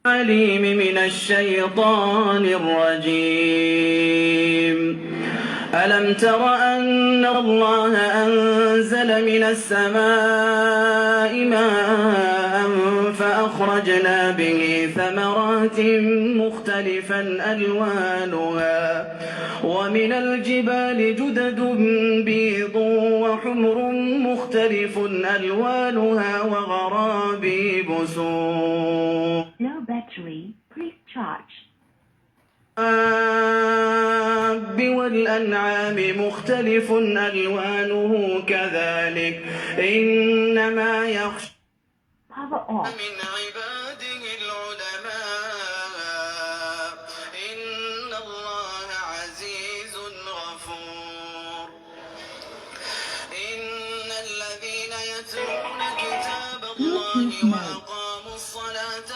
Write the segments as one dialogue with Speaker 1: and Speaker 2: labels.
Speaker 1: العليم من الشيطان الرجيم. ألم تر أن الله أنزل من السماء ماء فأخرجنا به ثمرات مختلفا ألوانها ومن الجبال جدد بيض وحمر مختلف ألوانها وغرابيب سود.
Speaker 2: Low battery, please charge.
Speaker 1: والأنعام مختلف ألوانه كذلك إنما يخشى
Speaker 2: Power off.
Speaker 1: من عباده العلماء إن الله عزيز غفور. إن الذين يتلون كتاب الله
Speaker 2: Bluetooth mode.
Speaker 1: وأقاموا الصلاة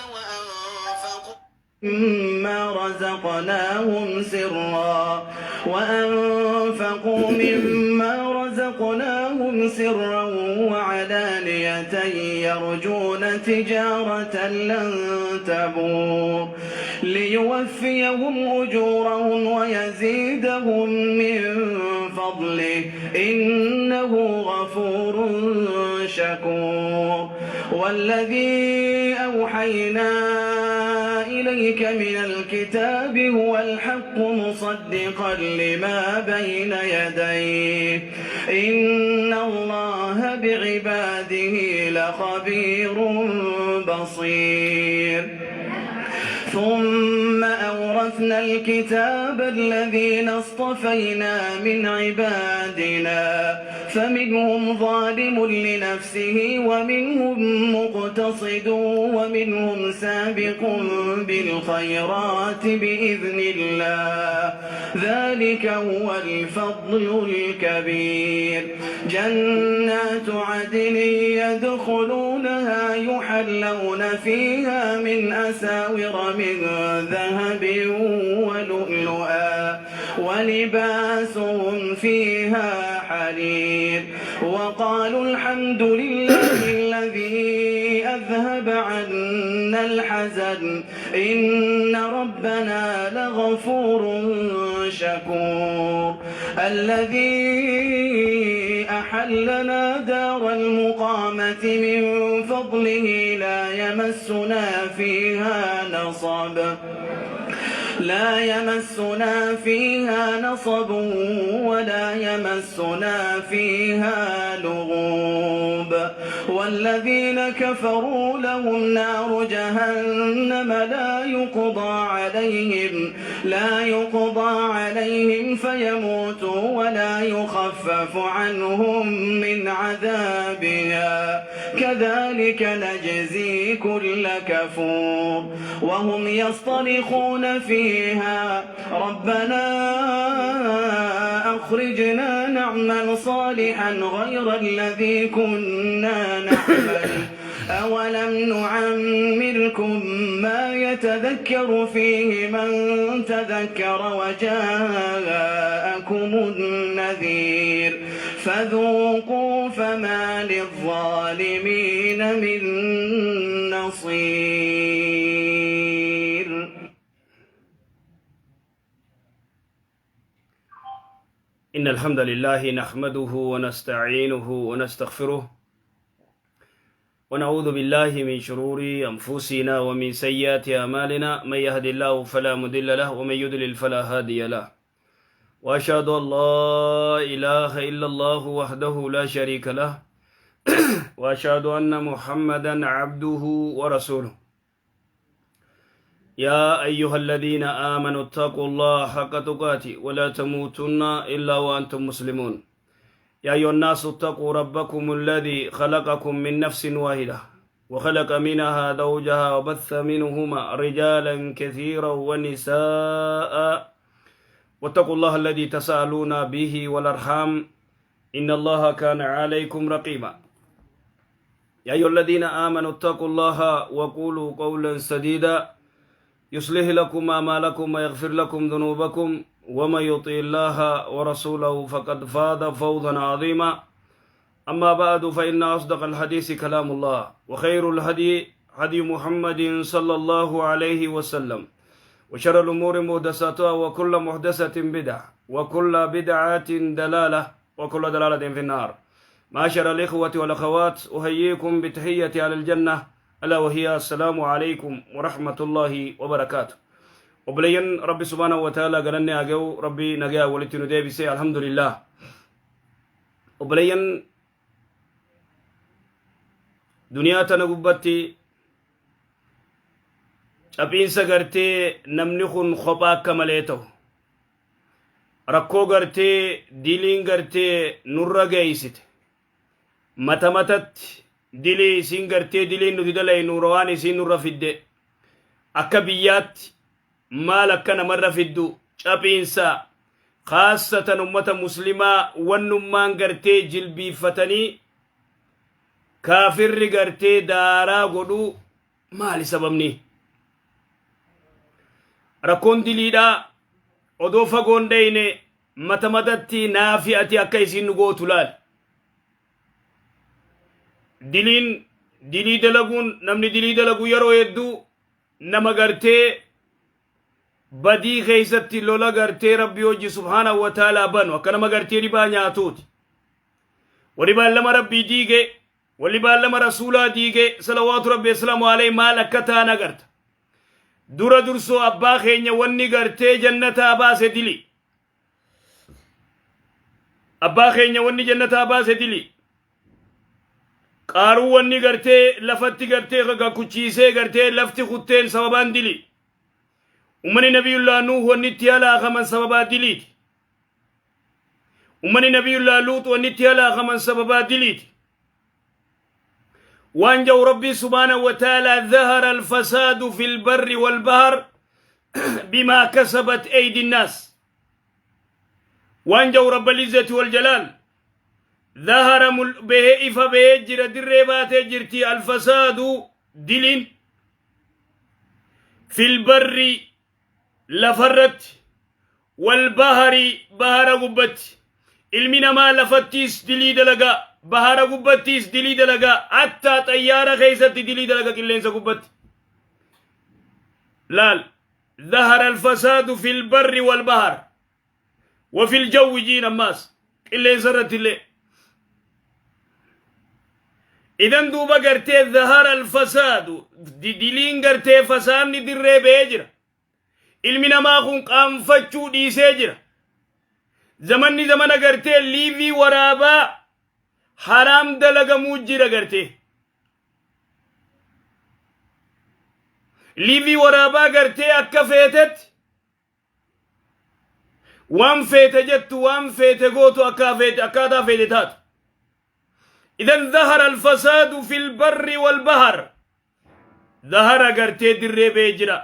Speaker 1: وأنفقوا مما رزقناهم سرا وعلانية يرجون تجارة لن تبور ليوفيهم أجورهم ويزيدهم من فضله إنه غفور شكور. والذي أوحينا إليك من الكتاب هو الحق مصدقا لما بين يديه إن الله بعباده لخبير بصير. ثم أورثنا الكتاب الذين اصطفينا من عبادنا فمنهم ظالم لنفسه ومنهم مقتصد ومنهم سابق بالخيرات بإذن الله ذلك هو الفضل الكبير. جنات عدن يدخلونها يحلون فيها من أساور من ذهب ولؤلؤا ولباسهم فيها حرير. وقالوا الحمد لله الذي أذهب عنا الحزن إن ربنا لغفور شكور. الذي أحلنا دار المقامة من فضله لا يمسنا فيها نصب ولا يمسنا فيها لغوب. والذين كفروا لهم نار جهنم لا يقضى عليهم فيموتوا ولا يخفف عنهم من عذابها كذلك نجزي كل كفور. وهم يصطرخون فيها ربنا أخرجنا نعمل صالحا غير الذي كنا نعمل أولم نعمركم ما يتذكر فيه من تذكر وجاءكم النذير فذوقوا فما للظالمين من نصير.
Speaker 3: إن الحمد لله نحمده ونستعينه ونستغفره ونعوذ بالله من شرور أنفسنا ومن سيئات أعمالنا، من يهد الله فلا مضل له ومن يضلل فلا هادي له، وأشهد أن لا إله إلا الله وحده لا شريك له، وأشهد أن محمدا عبده ورسوله. يا أيها الذين آمنوا اتقوا الله حق تقاته ولا تموتن إلا وأنتم مسلمون. يا أيها الناس اتقوا ربكم الذي خلقكم من نفس واحدة وخلق منها زوجها وبث منهما رجالا كثيرا ونساء، واتقوا الله الذي تساءلون به والأرحام إن الله كان عليكم رقيبا. يا أيها الذين آمنوا اتقوا الله وقولوا قولا سديدا يصلح لكم أعمالكم ويغفر لكم ذنوبكم، ومن يطع الله ورسوله فقد فاز فوزا عظيما. أما بعد، فإن أصدق الحديث كلام الله وخير الهدي هدي محمد صلى الله عليه وسلم، وشر الأمور محدثاتها، وكل محدثة بدعة، وكل بدعة دلالة، وكل دلالة في النار. معاشر الإخوة والأخوات، أحييكم بتحية أهل الجنة، ألا وهي السلام عليكم ورحمة الله وبركاته. Obboleeyyan Rabbi subhaanahu wa ta'ala galanni haa ga'u. Rabbi nagaa walitti nu deebise, alhamdulillah. Obboleeyyan, duniyaa tana gubbatti caphiinsa gartee namni kun kophaa akka malee ta'u, rakkoo gartee diliin gartee nurra geeysite, mata matatti dilii isiin gartee diliin nuti dalaynu waan isiin nurra fidde, akka biyyaatti maal akka namarra fiddu, caphiinsa khaasatan ummata muslimaa wannummaan gartee jilbiiffatanii kaafirri gartee daaraa godhuu maali sababni? Rakkoon diliidhaa odoo fagoon dheyne mata matatti naafi ati akka isiin nu gootu laal. Diliin, dilii dalaguun, namni dilii dalagu yeroo hedduu nama gartee badii keeysatti lola gartee Rabbi hojii subhaanahu wa ta'aalaa banu, akka nama gartee ribaa nyaatuuti. Warri baallama Rabbii diige, warri baallama Rasuulaa diige salawaatu Rabbi asalaamu alayhi, maal akka ta'an agarta. Dura dursoo abbaa keenya wanni gartee jannataa baase dili. Abbaa keenya wanni jannataa baase dili. Qaaruu wanni gartee lafatti gartee gaggakuchiisee gartee lafti kutteen sababaan dili. Ummanni Nabiyullaa Nuuh wanni itti halaakaman sababaa diliiti. Ummanni Nabiyullaa Luux wanni itti halaakaman sababaa diliiti. Waan jau Rabbii subhaanahu wa ta'ala: dhahara alfasaadu fi lbarri walbahar bimaa kasabat aydi nnaas. Waan jau Rabba lizzati waljalaal: dhahara, bahee, ifa bahee jira, dirree baatee jirti, alfasaadu, diliin, fil barri, lafarratti, walbahari, bahara gubbatti. Ilmi namaa lafattiis dilii dalagaa, bahara gubbattiis dilii dalagaa, hattaa xayyaara keessatti dilii dalaga, qilleensa gubbatti laal. ظهر الفساد في البر والبحر وفي الجو جين ammaas qilleensa irratti illee. Idan duuba gartee ظهر الفساد, diliin gartee fasaadni dirree ba'ee jira. Ilmi namaa kun qaanfachuu dhiisee jira. Zamanni zamana gartee liivii waraabaa haraam dalagamuu jira. Gartee liivii waraabaa gartee akka feetetti waan feete jettu, waan feete gootu, akka feete, akkaataa feete taatu. Idan ظهر الفساد في البر والبحر, ظهر gartee dirree ba'ee jira,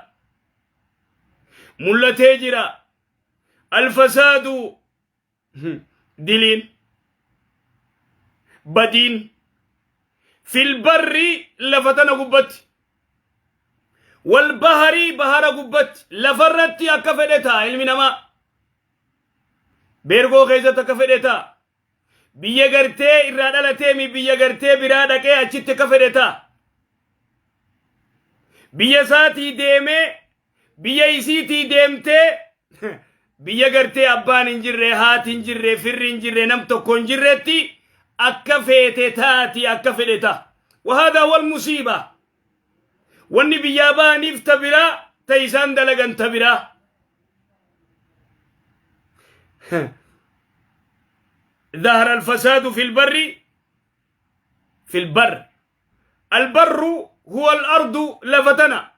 Speaker 3: mul'atee jira, الفساد, diliin, badiin, في البر, lafa tana gubbatti, والبحر, bahara gubbatti. Lafarratti akka fedhe ta'a ilmi namaa, beergoo keessatti akka fedhe ta'a, biyya gartee irraa dhalatee mi biyya gartee biraa dhaqee achitti akka fedhe ta'a. Biyya isaatii deemee, biyya isiitii deemtee, biyya gartee abbaan hin jirre, haati hin jirre, firri hin jirre, nam tokko hin jirretti akka feete taati, akka fedhe ta'a. وهذا هو المصيبة. Wanni biyyaa ba'aniif ta biraa, ta isaan dalagan ta biraa. ظهر الفساد في البر، في البر، البر هو الأرض. Lafa tana,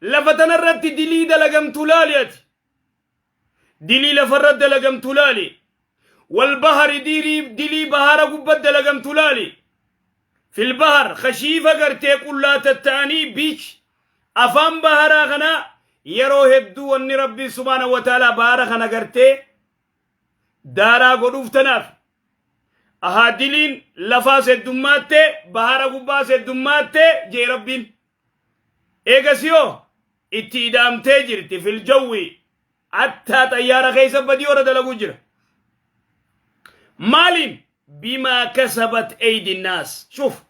Speaker 3: lafa tana irratti dilii dalagamtu laali. Dilii lafarratti dalagamtu laali. والبحر, dilii bahara gubbat dalagamtu laali. في البحر, khashiifa gartee qullaa tatta'anii beach afaan baharaa kana. Yeroo hedduu wanni Rabbii subhaanahu wa ta'aalaa bahara kana gartee daaraa godhuuf tanaaf. Ahaa, diliin lafaas heddummaatte, bahara gubbaas heddummaatte jee Rabbiin. Eegasiyoo itti ida'amtee jirti في الجو, hattaa xayyaara keessa badii warra dalaguu jira. Maaliin? بما كسبت أيدي الناس. شوف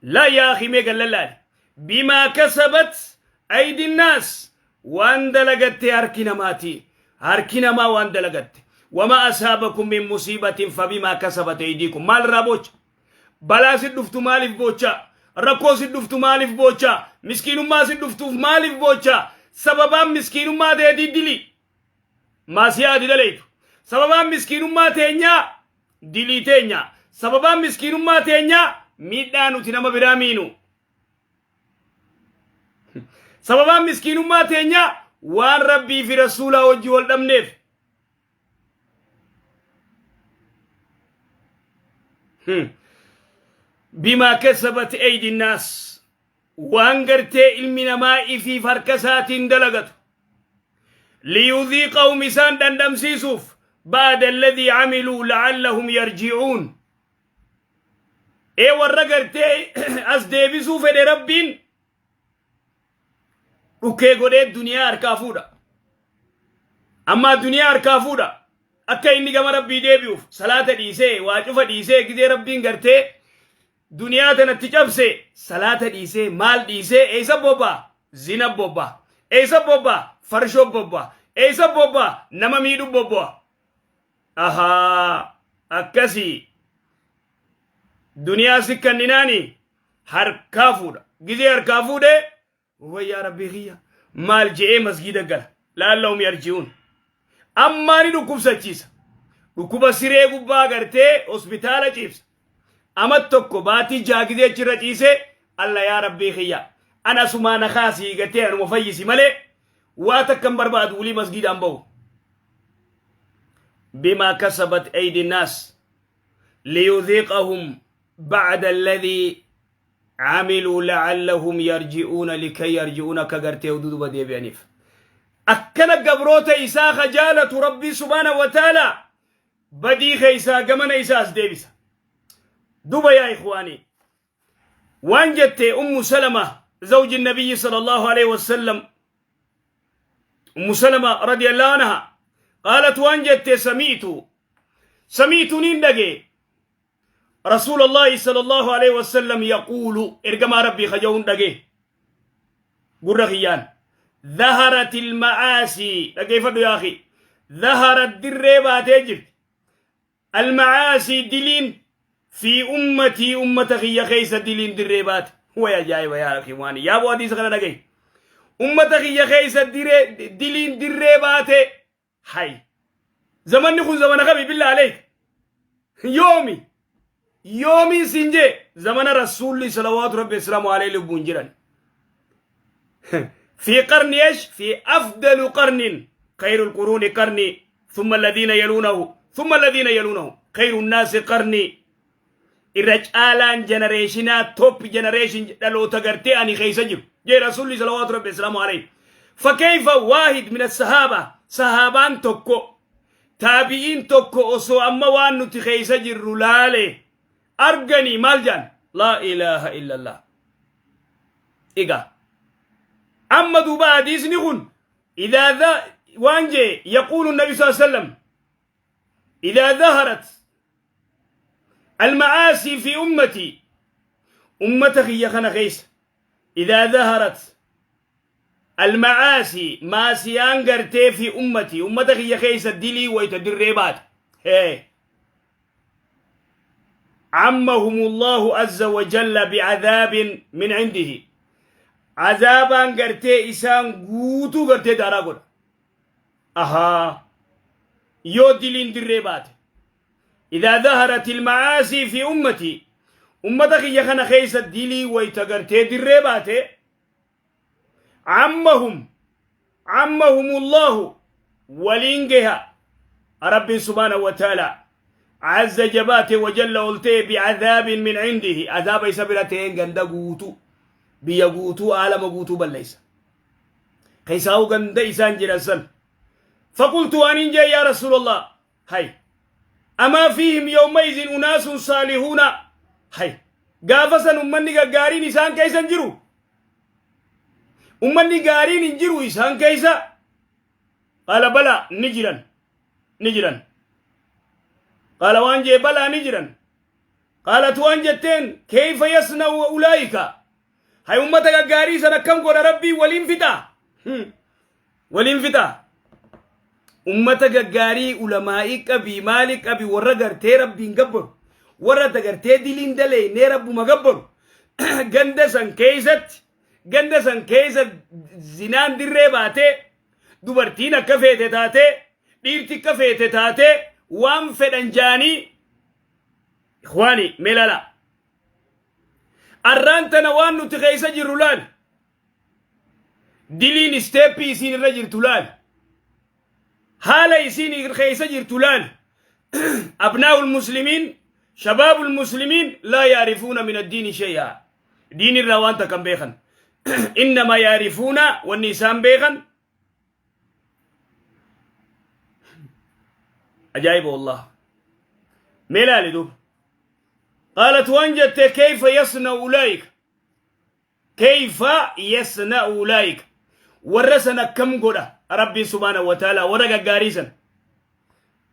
Speaker 3: لا يا أخي, mee gallallaali. Bimaa kasabat aydi naas, waan dalagatte harki namaati. Harki namaa waan dalagatte. Wama asaabakum min musiibatin fabimaa kasabat aydiikum. Maal irraa boocha? Balaa si dhuftu maaliif boocha? Rakkoo si dhuftu maaliif boocha? Miskiinummaa si dhuftuuf maaliif boocha? Sababaan miskiinummaa teetii dili. Maasiyaa ati dalaytu. Sababaan miskiinummaa teenyaa dilii teenya. Sababaan miskiinummaa teenyaa miidhaa nuti nama biraa miinu. Sababaan miskiinummaa teenyaa waan Rabbii fi Rasuulaa wajji wal dhabneef. Bimaa kasabat eydi naas, waan gartee ilmi namaa ifiif harka isaatiin dalagatu. Liyudhiiqahum, isaan dhandhamsiisuuf, ba'da alladhii camiluu la'allahum yarji'uun. Ee, warra gartee as deebisuu fedhe Rabbiin dhukkee godhee duniyaa harkaa fuudha. Amma duniyaa harkaa fuudha. Akka inni gama Rabbii deebi'uuf salaata dhiisee, waa cufa dhiisee, gizee Rabbiin gartee duniyaa tanatti cabse, salaata dhiisee, maal dhiisee, eessa bobbaa? Zina bobbaa. Eessa bobbaa? Farshoo bobbaa. Eessa bobbaa? Nama miidhuu bobbaa. Ahaa, akkasii duniyaa si kanninaani harkaa fuudha. Gizee harkaa fuudhee, wayyaa Rabbii kiyya maal je'ee masgiida gala. Laallahum yarji'uun. Ammaa ni dhukkubsachiisa. Dhukkuba siree gubbaa gartee hospitaala ciibsa. Amat tokko baatii 6 gizee achirra ciisee, alla yaa Rabbii kiyya, ana asumaa na kaasii gartee anuma fayyisi malee waa takka hin barbaadu, wulii masgiidaan bahu. Bimaa kasabat aydi naas liyudhiqahum ba'da alladhii camiluu la'allahum yarji'uuna, likay yarji'uuna, akka gartee duduba deebi'aniif. Akkana gabroota isaa ka jaalatu Rabbii subhaana wa ta'ala badii keessaa gamana isaa as deebisa. Duba yaa ikhwaanii, waan jette Ummu Salama zawji nabiyyi sallallahu alaihi wasallam, Ummu Salama radiyallahu anha qaalat, waan jette, sami'tu, nin dhage, رسول الله صلى الله عليه وسلم يقول، ergamaa Rabbii ka ja'uun dhage gurra kiyyaan. ظهرت المعاصي، dhaggeeffadhu yaa akhi، ظهرت dirree baatee jirti، المعاصي diliin، في أمتي ummata kiyya keessa diliin dirree baate. Way ajaa'iba! Yaa akhi, waan yaa boo hadiisa kana dhagaye. Ummata kiyya keessa diliin dirree baate. Hay, zamanni kun zamana kami? Billaa aleek, yoomi yoomiin siin jee, zamana Rasuulli salawaatu Rabbi islaamu alayhi lubbuun jiran, في قرن ايش؟ في افضل قرن، خير القرون قرني ثم الذين يلونه ثم الذين يلونه، خير الناس قرني. Irra caalaan generationaa, top generation, dhaloota gartee ani keessa jiru jee Rasuulli salawaatu Rabbi islaamu alayhi. فكيف واحد من الصحابة، sahaabaan tokko, taabi'iin tokko osoo amma waan nuti keessa jirru laale arganii maal jaan? لا إله إلا الله. Egaa amma duuba hadiisni kun إذا ذا waan jee، يقول النبي صلى الله عليه وسلم: إذا ظهرت المعاصي في أمتي، ummata kiyya kana keessa، إذا ظهرت المعاصي، maasiyaan gartee، في أمتي، ummata kiyya keessa dilii wayta dirree baate, hee، عمهم الله عز وجل بعذاب من عنده، عذابaan gartee isaan guutuu gartee daaraa godha. Ahaa, yoo diliin dirree baate، إذا ظهرت المعاصي في أمتي، ummata kiyya kana keessa dilii wayta gartee dirree baate، عمهم الله، waliin geha Rabbi سبحانه وتعالى، عز jabaate، وجل oltee، بعذاب من عنده، عذاب isa bira ta'een ganda guutuu, biyya guutuu, aalama guutuu balleessa, keessaa'u ganda isaan jiran san. فقلت anin jee: يا رسول الله، hay، أما فيهم يومئذ أناس صالحون؟ Hay, gaafa san ummanni gaggaariin isaan keessa hin jiru? Ummanni gaariin hin jiru isaan keessa? قال بلى, ni jiran, ni jiran. قال waan jee: بلى, ni jiran. قالت waan jetteen: كيف يصنع أولئك؟ Hay ummata gaggaarii san akkam godha Rabbii? Waliin fixa, waliin fixa. Ummata gaggaarii ulamaa'ii qabii, maali qabi, warra gartee Rabbiin gabbaru, warra dagartee diliin daleeynee Rabbuma gabbaru, ganda san keessatti, ganda san keessa zinaan dirree baatee, dubartiin akka feete taatee, dhiirti akka feete taatee, waan fedhan jaanii. Ikhwaani, meelala arraan tana waan nuti keessa jirru laal. Diliin step isiin irra jirtu laal, haala isiin keessa jirtu laal. أبناء المسلمين، شباب المسلمين لا يعرفون من الدين شيئا. دين الروان كم بيخن، إنما يعرفون والنسان بيخن. عجائب والله. ميلالي دو قالت waan jette: كيف يصنع أولئك؟ كيف يصنع أولئك؟ Warra sana akkam godha Rabbiin سبحانه وتعالى warra gaggaarii san?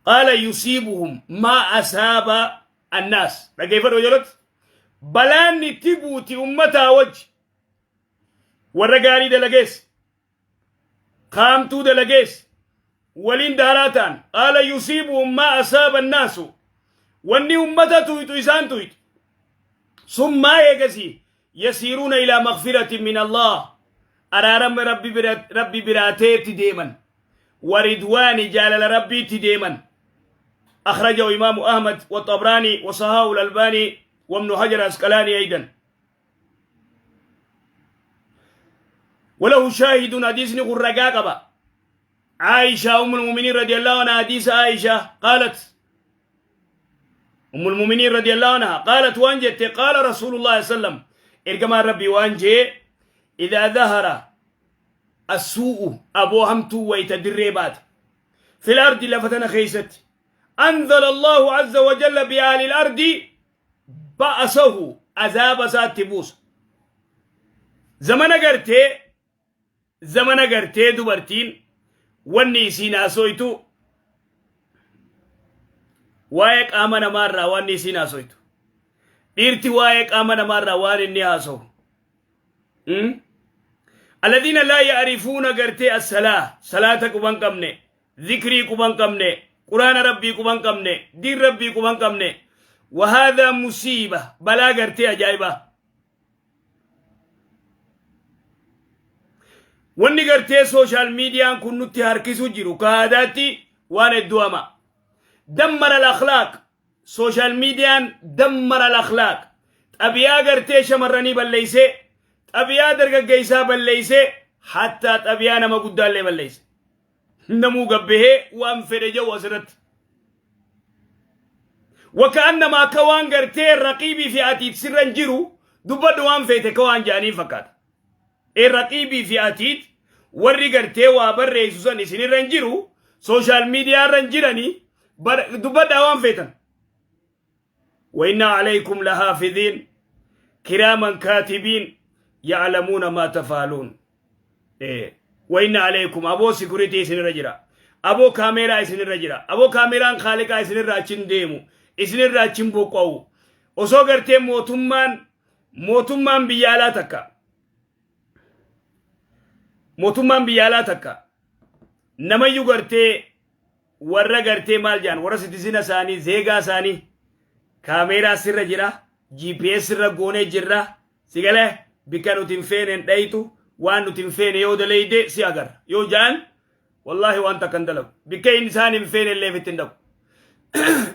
Speaker 3: قال يصيبهم ما أصاب الناس. Dhaggeeffadhu jalatti, balaan itti buuti ummataa wajji, warra gaarii dalagees kaamtuu dalagees waliin daaraa ta'an. قال يصيبهم ما أصاب الناس, wanni ummata tuyxu isaan tuyxu. ثم eegasii يصيرون إلى مغفرة من الله, araarama Rabbi biraateetti deeman, ورضوان, jaalala Rabbiitti deeman. أخرجه إمام أحمد والطبراني وصححه الألباني وابن حجر العسقلاني أيضا. وله شاهد, حديث قرقاقبة عائشة أم المؤمنين رضي الله عنها. حديث عائشة قالت، أم المؤمنين رضي الله عنها قالت waan jette: قال رسول الله صلى الله عليه وسلم, ergamaan Rabbii waan jee: إذا ظهر السوء, aboo hamtuu wayta dirree baate, في الأرض, lafa tana keeysatti, أنزل الله عز وجل بأهل الأرض بأسه, azaaba isaatti buusa. Zamana gartee, zamana gartee dubartiin wanni isiin haasoytu waa'ee qaama namaarraa, wanni isiin haasoytu, dhiirti waa'ee qaama namaarraa waan inni haasowu, الذين لا يعرفون gartee الصلاة, salaata quban qabne, zikrii quban qabne, Quraana Rabbii quban qabne, diin Rabbii quban qabne. وهذا مصيبة, balaa gartee ajaa'ibaa. Wanni gartee social mediaan kun nutti harkisu jiru kaadaatti waan hedduu hama. دمر الأخلاق. Social mediaan دمر الأخلاق. Xabiyaa gartee shamarranii balleeysee, xabiyaa dargaggeessaa balleeysee, hattaa xabiyaa nama guddaallee balleeyse. Namuu gabbahee waan fedhe jedhu asirratti. وكأنما akka waan gartee raqiibii fi atiit sirra hin jiru, dubbadhu waan feete ka waan jedhanii fakkaata. Ee, raqiibii fi atiit warri gartee waa barreessu san isinirra hin jiru, social media irra hin jiranii, dubbadhaa waan feetan. وإن عليكم لحافظين كراما كاتبين يعلمون ما تفعلون. إيه. وإن عليكم, aboo security isinirra jira, aboo kaameeraa isinirra jira, aboo kaameeraan kaaliqaa isinirra achin deemu, isinirra achin boqqa'u. Osoo gartee mootummaan biyya alaa takka, mootummaan biyya alaa takka namayyuu gartee warra gartee maal jedhan, warra citizen isaanii, zeegaa isaanii, kaameeraa sirra jira, GPS irra goonee jirra, si galee, bikka nuti hin feene hin dhayitu, waan nuti hin feene yoo daleyde si agarra yoo ja'an, wallaahi waan takka hin dalagu. Bikka inni isaan hin feene illee fittin dhaqu,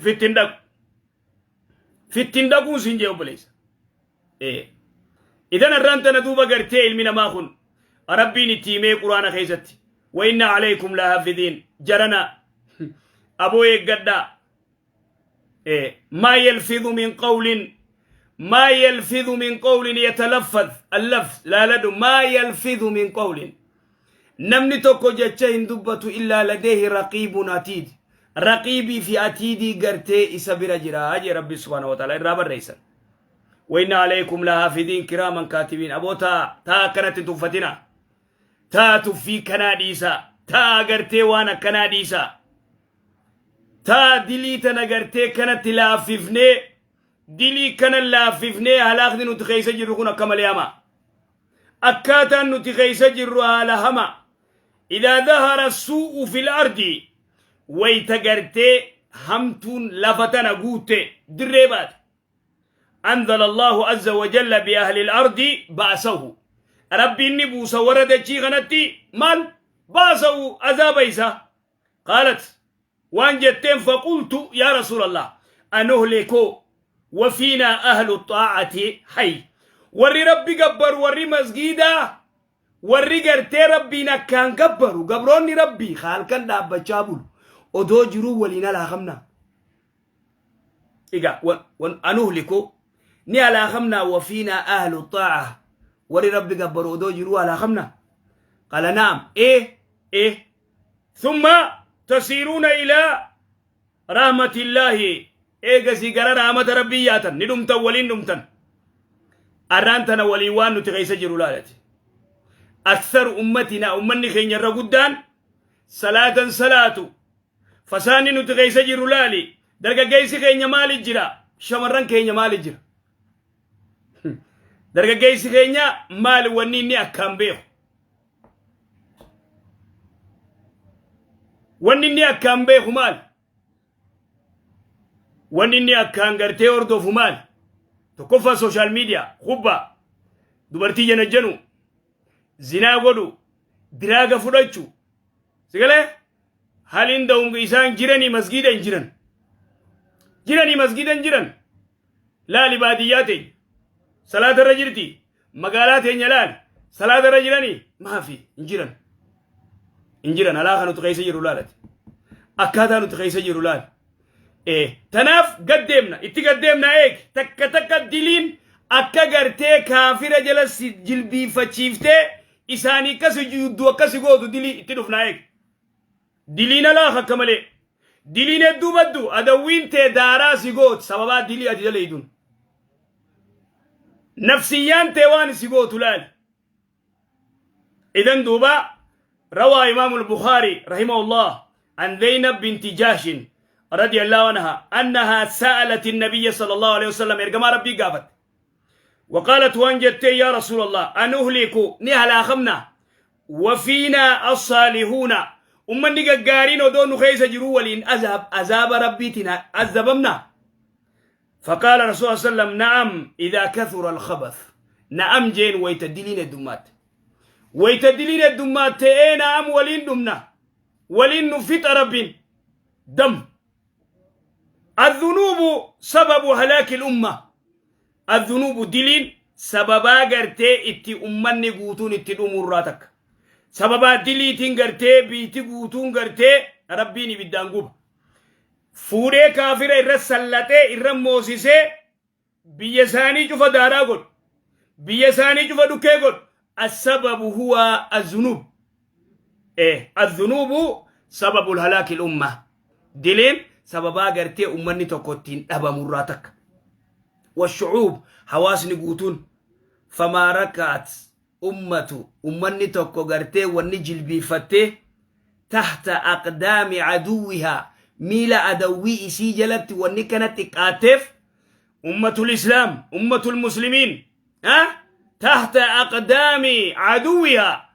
Speaker 3: fittin dhaqu, fittin dhaquun siin jee obboleessa. Idan irraan tana duuba gartee ilmi namaa kun Rabbiin itti himee Quraana keessatti: وإن عليكم لحافظين. Jarana, aboo eeggadhaa. ما يلفظ من قول، ما يلفظ من قول، يتلفظ اللفظ لا لدو. ما يلفظ من قول, namni tokko jecha hin dubbatu, إلا لديه رقيب عتيد, raqiibii fi atiidii gartee isa bira jira jee Rabbi سبحانه وتعالى irraa barreessan. وإن عليكم لحافظين كراما كاتبين. Aboo taa taa, akkanatti tuffatina. Taa, tuffii kanaa dhiisa. Taa, gartee waan akkanaa dhiisa. Taa, dilii tana gartee kanatti laaffifnee, dilii kana laaffifnee, halaaqni nuti keessa jirru kun akka malee hamaa. Akkaataan nuti keessa jirru haala hamaa. Idaa dahara suu'u fil ardi wayta gartee hamtuun lafa tana guutte dirree baate. Anzala Allahu azza wa jalla bi ahli al-ardi ba'sahu. Rabbiin ni buusa warra dachii kanatti maal ba'sahu azaaba isaa. Qaalat waan jetteen faqultu yaa Rasuulallah anuhliku wa fiinaa ahlu xaa'ati hay. Warri Rabbi gabbaru warri masgiidaa warri gartee Rabbiin akkaan gabbaru gabroonni Rabbii halkan dhaabbachaa bulu odoo jiruu waliin alaakamna. Egaa anuhliku ni alaakamnaa wa fiinaa ahlu xaa'a warri Rabbi gabbaru odoo jiruu alaakamna. Qala na'am ee ee thumma tasiiruuna ilaa rahmatillaahi eegasii gara rahmata Rabbii yaatan ni dhumtan waliin dhumtan. Arraan tana waliin waan nuti keessa jiru laalati. Aktharu ummatina ummanni keenya irra guddaan salaatan salaatu. Fasaanni nuti keessa jiru laali. Dargaggeessi keenya maali jira? Shamarran keenya maali jira? Dargaggeessi keenya maali wanni inni akkaan beeku? Wanni inni akkaan beeku maali? Wanni inni akkaan gartee hordofu maali? Tokkoffaa sooshaal miidiyaa, kubbaa, dubartii janajjanu, zinaa godhu, diraaga fudhachu. Sigalee haliin da'umga isaan jiranii masgiida hin jiran. Jiranii masgiida hin jiran. Laali baadiyyaa teenya. Salaata irra jirti. Magaalaa teenya laali. Salaata irra jiranii maafi hin jiran. Hin jiran alaa kan nuti keessa jiru laalati. Akkaataa nuti keessa jiru laali. Tanaaf gaddeemna itti gaddeemna eegi takka takka diliin akka gartee kaafira jala si jilbiifachiiftee isaanii akka sujuuddu akka si gootu dilii itti dhufna eegi. Diliin alaa akka malee. Diliin hedduu baddu adawwiin tee daaraa si gooti sababaa dilii ati dalaydun. Nafsiyyaan tee waan si gootu laali. Idan duuba روى إمام البخاري رحمه الله عن زينب بنت جاش رضي الله عنها أنها سألت النبي صلى الله عليه وسلم إرجما ربي قافت وقالت وان جتي يا رسول الله أنهلك نهلا خمنا وفينا الصالحون أمني قارين ودون خيس جرو ولين أذاب أذاب ربيتنا أذبمنا فقال رسول الله صلى الله عليه وسلم نعم إذا كثر الخبث نعم جين ويتدلين الدمات ويتدلين الدمات إيه نعم ولين دمنا ولين نفت رب دم الذنوب سبب هلاك الأمة الذنوب دلين سببا غرتي اتي أمني قوتون اتي الأمور سببا دليتين غرتي بيتي قوتون غرتي ربيني بدانقوب fuudhee kaafira irra sallatee irra moosisee biyya isaanii cufa daaraa godhu biyya isaanii cufa dhukkee godhu assababu huwa azunub azunubu sababu halaaki lumma diliin sababaa gartee ummanni tokko ittiin dhabamurraa takka washucuub hawaasni guutuun famaa rakaat ummatu ummanni tokko gartee wanni jilbiifattee tahta aqdaami aduwwihaa miila adawwii isii jalatti wanni kana xiqqaateef ummatul islaam ummatul muslimiin tahta aqdaami aduwwihaa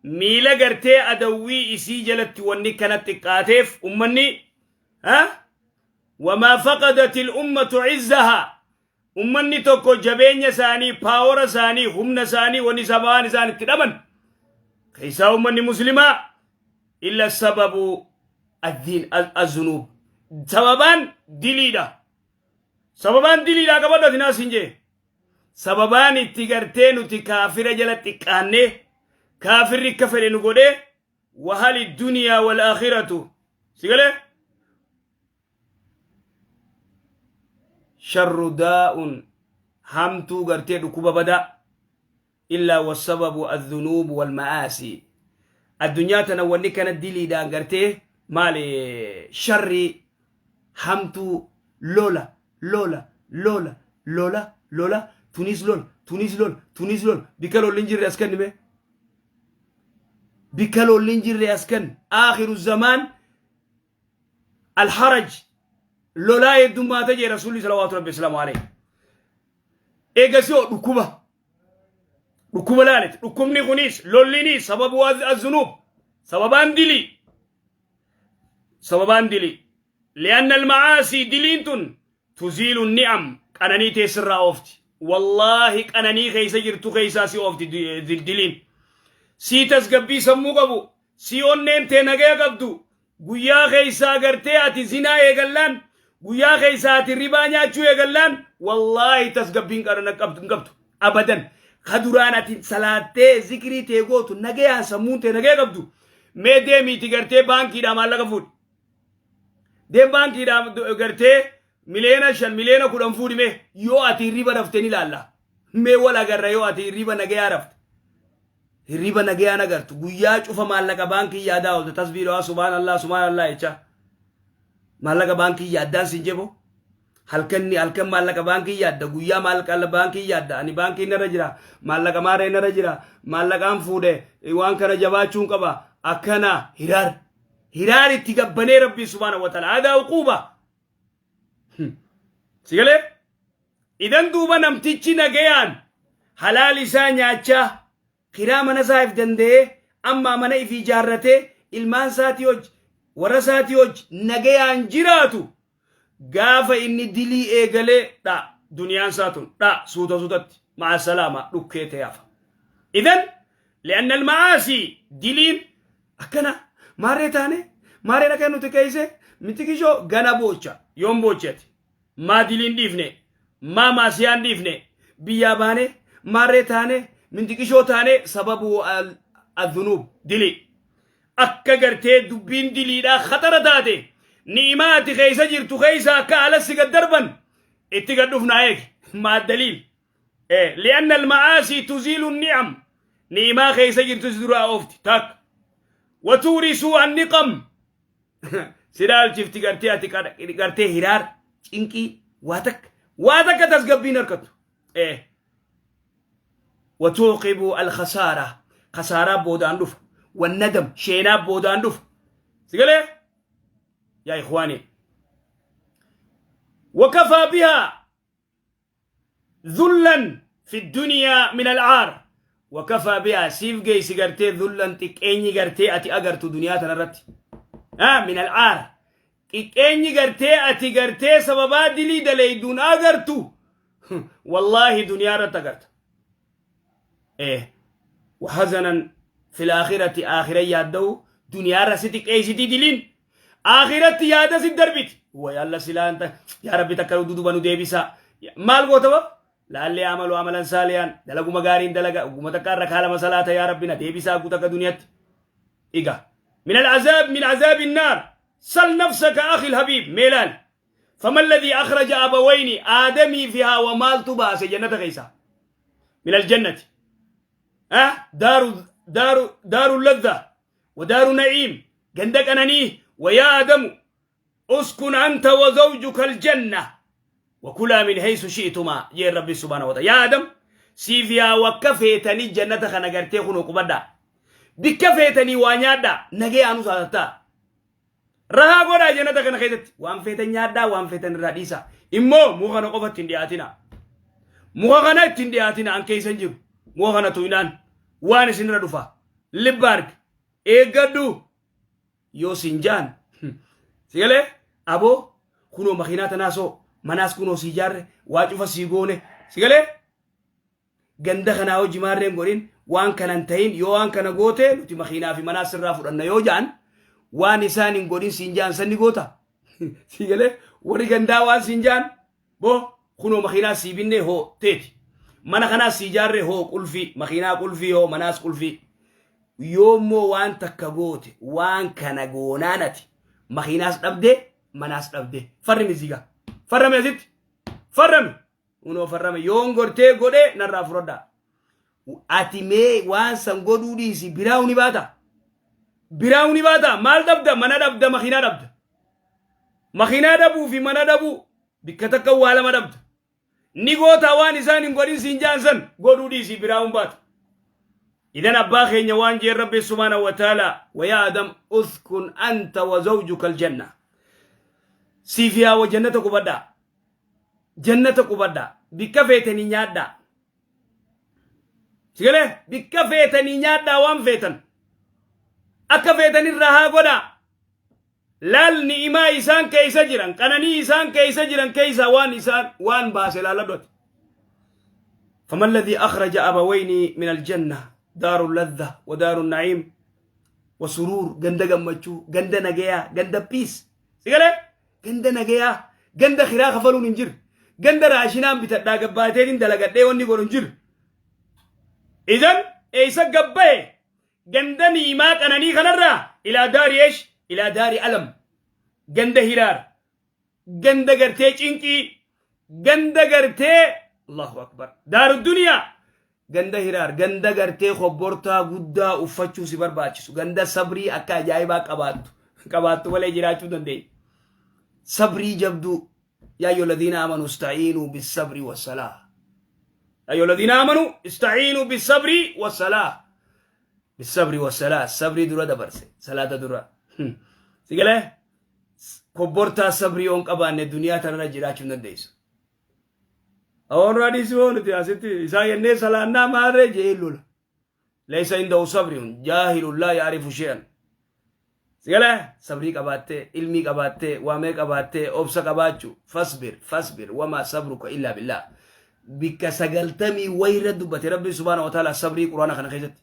Speaker 3: miila gartee adawwii isii jalatti wanni kana xiqqaateef ummanni wamaa faqadat ilummatu cizzahaa ummanni tokko jabeenya isaanii paawora isaanii humna isaanii wanni sababaan isaan itti dhaban keessaa ummanni muslimaa illa sababu الدين الذنوب سببان دليلا سببان دليلا قبل ناس نجي سببان اتغرتين كافر جلت قانه كافر كفر نغوده وهل الدنيا والآخرة سيقول شر داء همتو غرتي دكوبا بدا إلا والسبب الذنوب والمآسي الدنيا تنولي كانت دليلا غرتي maali sharri hamtuu lola lola lola lola lola tunis lola tunis lola tunis lola bikka lolli hin jirre as kennime bikka lolli hin jirre as kenn aakhiru zamaan alharaj lolaa heddummaata jee rasuulli salawaatu rabbi wasalaamu alayhi eegasii oo dhukkuba Dhukkuba laaleti. Dhukkubni kunis lollinis sababu azunuub. Sababaan dilii. Sababaan dilii. Li'anna almacaasii diliin tun tuziilu ni'am qananii teessirraa oofti. Wallaahi qananii keessa jirtu keessaa si oofti diliin. Sii tasgabbii sammuu qabu. Sii onneen tee nagaya qabdu. Guyyaa keessaa gartee ati zinaa eegallaan, guyyaa keessaa ati ribaa nyaachuu eegallaan, wallaahi tasgabbiin qarana qabdu hin qabdu. Abadan. Ka duraan ati salaattee zikrii tee gootu nagayaan sammuun tee nagaya qabdu. Mee deemiiti gartee baankiidhaa maallaqa fuudhi. Deem baankiidhaa gartee 5 miliyoona 10 miliyoona fuudhi mee yoo ati hirriba rafte ni ilaalla. Mee wal agarra yoo ati hirriba nagayaa rafte. Hirriba nagayaan agartu guyyaa cufa maallaqa baankii yaadaa oolta tasbii dhawaa subhaanallah subhaanallah jecha. Maallaqa baankii yaaddaan sin jebo. Halkanni halkan maallaqa baankii yaadda, guyyaa maallaqa baankii yaadda. Ani baankii narra jira, maallaqa maaree narra jira, maallaqaan fuudhe waan kana jabaachuun qaba. Akkana hiraar. Hiraar itti gabbanee Rabbii subhaanahu wa ta'ala. Aadaa uquuba. Sigalee? Idan duuba namtichi nagayaan halaal isaa nyaachaa kiraa mana isaa if danda'ee ammaa mana ifii ijaarratee ilmaan isaatii hojii warra isaatii hojii nagayaan jiraatu gaafa inni dilii eegalee dha duniyaan isaa tun dha suuta suutatti ma'a salaama dhukkee ta'e hafa. Idan li'anna almacaasii diliin akkana maarree taane maarreen akka nuti keeyse miti kishoo gana boocha yoom boochati maa diliin dhiifne maa maasiyaan dhiifne biyyaa baane maarree taane mintiqishoo taane sababu adhunuub dilii akka gartee dubbiin diliidhaa khatara taate ni'imaa ati keessa jirtu keessa akka alassi gad darban itti gad dhufnaa eegi maa daliil. Li'anna alma'aasii tuziilu ni'am ni'imaa keessa jirtu si duraa oofti takka watuurisuu anniqam si dhaalchifti gartee ati gartee hiraar cinqii waa takka waa takka tasgabbiin harkattu. Watuuqibu alkhasaara khasaaraa boodaan dhufa wannadam sheenaa boodaan dhufa sigalee yaa ikhwaani wakafaa bihaa ذلا في الدنيا من العار وكفى بها سيف جيس غرتي ذلا xiqqeenyi gartee ati agartu duniyaa tanarratti من العار xiqqeenyi gartee ati gartee sababaa dilii dalayduun agartu والله duniyaa irratti agarta. وحزنا في الآخرة آخرة yaadda'u duniyaa irra si xiqqeessitii diliin akhiratti yaada si darbiti ويalla silaa anta yaa rabbi takka duduba nu deebisa maal goota ba laallee amalu amalan saaliyan dalaguma gaariin dalaga guma takka irra kaalama salaata yaa rabbi na deebisaa guuta akka duniyatti iga من العذاب من عذاب النار. سل نفسك أخي الحبيب ميلان فما الذي أخرج أبوين آدمي فيها ومال تباس جنة غيسا من الجنة أه دار دار دار اللذة ودار نعيم عندك أناني ويا آدم اسكن أنت وزوجك الجنة وكلا من حيث شئتما يا ربي سبحانه وتعالى. يا آدم سيفيا وكفيتني جنة خنقرتي خنو قبدا بكفيتني وانيادا نجي أنو سالتا rahaa godhaa jannata kana keessatti waan feetan nyaadhaa waan feetan irraa dhiisaa immoo muka kana qofa ittiin dhiyaatina muka kana ittiin dhiyaatina an keessa hin jiru muka kana tuqnaan waan isinirra dhufa libba arge eeggadhu yoo sin jaan sigalee aboo kunoo makiinaa tanaasoo manaas kunoo sii jaarre waa cufa sii goone sigalee ganda kanaa hojii maarreen godhin waan kanan ta'in yoo waan kana goote nuti makiinaa fi manaas sirraa fudhanna yoo jaan waan isaan hin godhin siin jaan sanni goota sigalee warri gandaa waan siin jaan boo kunoo makiinaa sii binne hoo teeti mana kanaas sii jaarre hoo qulfii makiinaa qulfii hoo manaas qulfii yoommoo waan takka goote waan kana goonaan ati makiinaas dhabde manaas dhabde farrimi ziga farrame asitti farrame unoo farrame yoon gortee godhe narraa fudhadhaa ati mee waan san godhuu dhiisi biraa ni baata biraa ni baata maal dhabda mana dhabda makiinaa dhabda makiinaa dhabuu fi mana dhabuu bikka takka waa lama dhabda ni goota waan isaan hin godhin siin jaan san godhuu dhiisi biraa hin baata. إذن أبا خينيا وان جي ربي سبحانه وتعالى ويا آدم اسكن أنت وزوجك الجنة سيفيا وجنة قبدا جنة قبدا بكفيتني نيادا. Sigalee bikka feetanii nyaadhaa, waan feetan akka feetanirraa haa godhaa. Laal, ni'imaa isaan keeysa jiran, qananii isaan keeysa jiran keeysa waan isaan waan baase laaladhoti. فما الذي أخرج أبوين من الجنة، دار اللذة ودار النعيم وسرور، ganda gammachuu, ganda nagayaa, ganda peace, sigalee ganda nagayaa, ganda kiraa kafaluun hin jiru, ganda raashinaan bitadhaa gabbaateen hin dalagadhee wanni godhu hin jiru. إذن eeysa gabbaye ganda ni'imaa qananii kanarraa? إلى دار إيش؟ إلى دار ألم, ganda hiraar, ganda gartee cinqii, ganda gartee, الله أكبر, دار الدنيا, ganda hiraar, ganda gartee kobbortaa guddaa uffachuu si barbaachisu, ganda sabrii akka ajaa'ibaa qabaattu malee jiraachuu dandeenya. Sabrii jabduu. يا أيها الذين آمنوا استعينوا بالصبر والصلاة. يا أيها الذين آمنوا استعينوا بالصبر والصلاة. بالصبر والصلاة. Sabrii dura dabarse, salaata dura. Sigalee kobbortaa sabrii yoon qabaanne duniyaa tanarra jiraachuu hin dandeessu. Awoon hadisi nuti asitti isaa jennee salaannaa maarree jee lola. ليس عنده صبر، جاهل لا يعرف شيئا. Sigalee sabrii qabaattee, ilmii qabaattee, waamee qabaattee, obsa qabaachuu. فاصبر فاصبر وما صبرك إلا بالله. Bikka 90 wayirra dubbate Rabbi سبحانه وتعالى sabrii quraana kana keessatti.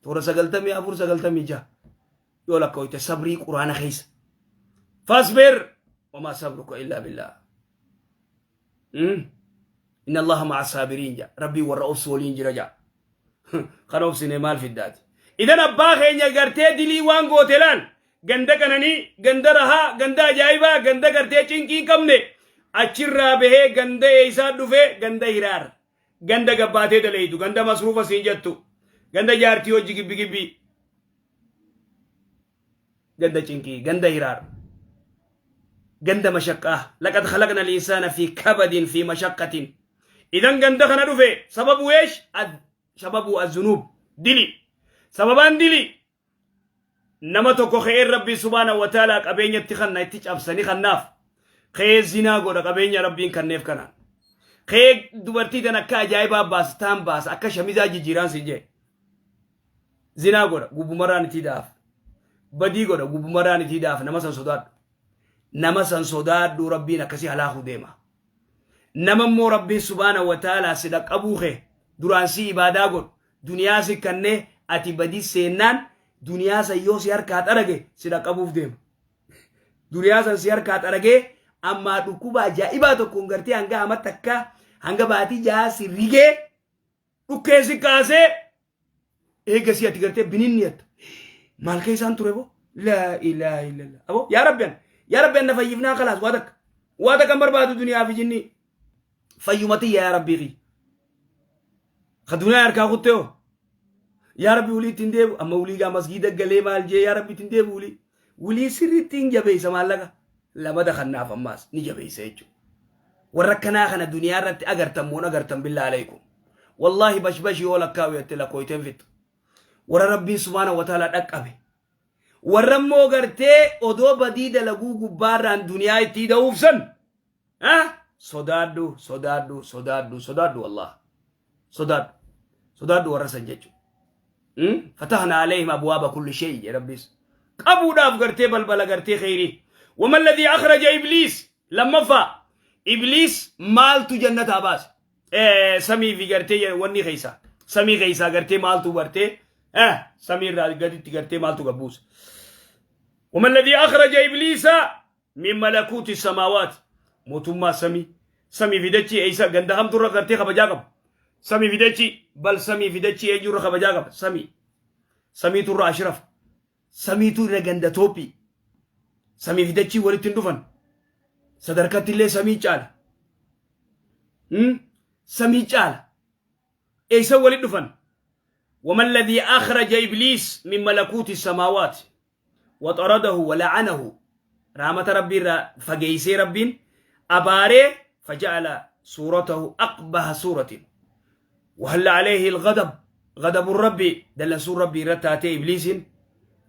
Speaker 3: Toora 94, 96 yoo lakkaa'ite sabrii quraana keessa. فاصبر وما صبرك إلا بالله. إن الله مع الصابرين ja. Rabbii warra obsu waliin jira ja. Kan obsine maal fiddaati? إذن abbaa keenya gartee dilii waan goote laal, ganda qananii, ganda rahaa, ganda ajaa'ibaa, ganda gartee cinqii hin qabne achirraa bahee ganda eeysaa dhufe? Ganda hiraar, ganda gabbaatee daleeytu, ganda masruufa siin jettu, ganda jaartii hojii gibbi gibbi, ganda cinqii, ganda hiraar, ganda mashaqqaa. لقد خلقنا الإنسان في كبد، في مشقة. إذن ganda kana dhufe سببه إيش؟ سببه الذنوب, dili. Sababaan dili. Nama tokko ka'een Rabbii سبحانه وتعالى qabeenyatti kanna itti cabsanii kannaaf ka'ee zinaa godha. Qabeenya Rabbiin kanneef kanaan ka'ee dubartii tan akka ajaa'ibaa baasa, taan baasa, akka shamizaa jijjiiraan siin jee zinaa godha, gubbumarraan itti daaf badii godha, gubbumarraan itti daaf. Nama san sodaadhu, nama san sodaadhu. Rabbiin akkasii halaakuu deema. Nama immoo Rabbiin سبحانه وتعالى si dhaqqabuu kee duraan si ibaadaa godhu, duniyaa si kannee ati badii seennaan, duniyaa san yoo si harkaa xarage si dhaqqabuuf deema. Duniyaa san si harkaa xaragee ammaa dhukkuba ajaa'ibaa tokkoon gartee hanga amatti akka hanga baatii 6 si rigee dhukkee si kaasee, eegasii ati gartee bininni yatta. Maal keessaan ture boo? لا إله إلا الله. Abo yaa Rabbi, yaa Rabbi, anna fayyifnaa, خلاص. Waa takka, waa takka hin barbaadu duniyaa fi jinnii fayyumati. Yaa Rabbii kiyya, ka duniyaa harkaa kuttee hoo, yaa Rabbi, ulii ittiin deebu. Amma ulii gaa masgiida galee maal jee, yaa Rabbi, ittiin deebu. Ulii sirriitti hin jabeessa, maallaqa lamada kannaaf ammaas ni jabeessa jechuudha. Warra akkanaa kana duniyaa irratti agartan moon agartan? بالله عليكم, والله bashbashi yoo lakkaa'u jette lakkooyteen fixxu. Warra Rabbiin سبحانه وتعالى dhaqqabe, warra immoo gartee odoo badii dalaguu gubbaarraan duniyaa itti da'uuf san sodaadhu, sodaadhu, sodaadhu, sodaadhu, والله sodaadhu, sodaadhu warra san jechuudha. فتحنا عليهم أبواب كل شيء jedhe Rabbiis qabuudhaaf gartee balbala gartee kheyrii. وما الذي أخرج إبليس? Lammaffaa, Ibliis maaltu jannataa baase? Samii fi gartee wanni keeysa, samii keeysaa gartee maaltu gartee samii irraa gaditti gartee maaltu gabbuuse? وما الذي أخرج إبليس من ملكوت السماوات? Mootummaa samii, samii fi dachii eeysa ganda hamtu irra gartee kabajaa qaba? Samii fi dachii, bal samii fi dachii eenyu irra kabajaa qaba? Samii, samiitu irra ashraf, samiitu irra ganda toophii. Samii fi dachii walitti hin dhufan. Sadarkatti illee samii caala, samii caala. Eeysa walitti dhufan? وما الذي أخرج إبليس من ملكوت السماوات وطرده ولعنه? رحمة ربي فجيسي ربين أباري, فجعل صورته أقبح صورة وهل عليه الغضب, غضب الرب, دل سور ربي رتاتي إبليس.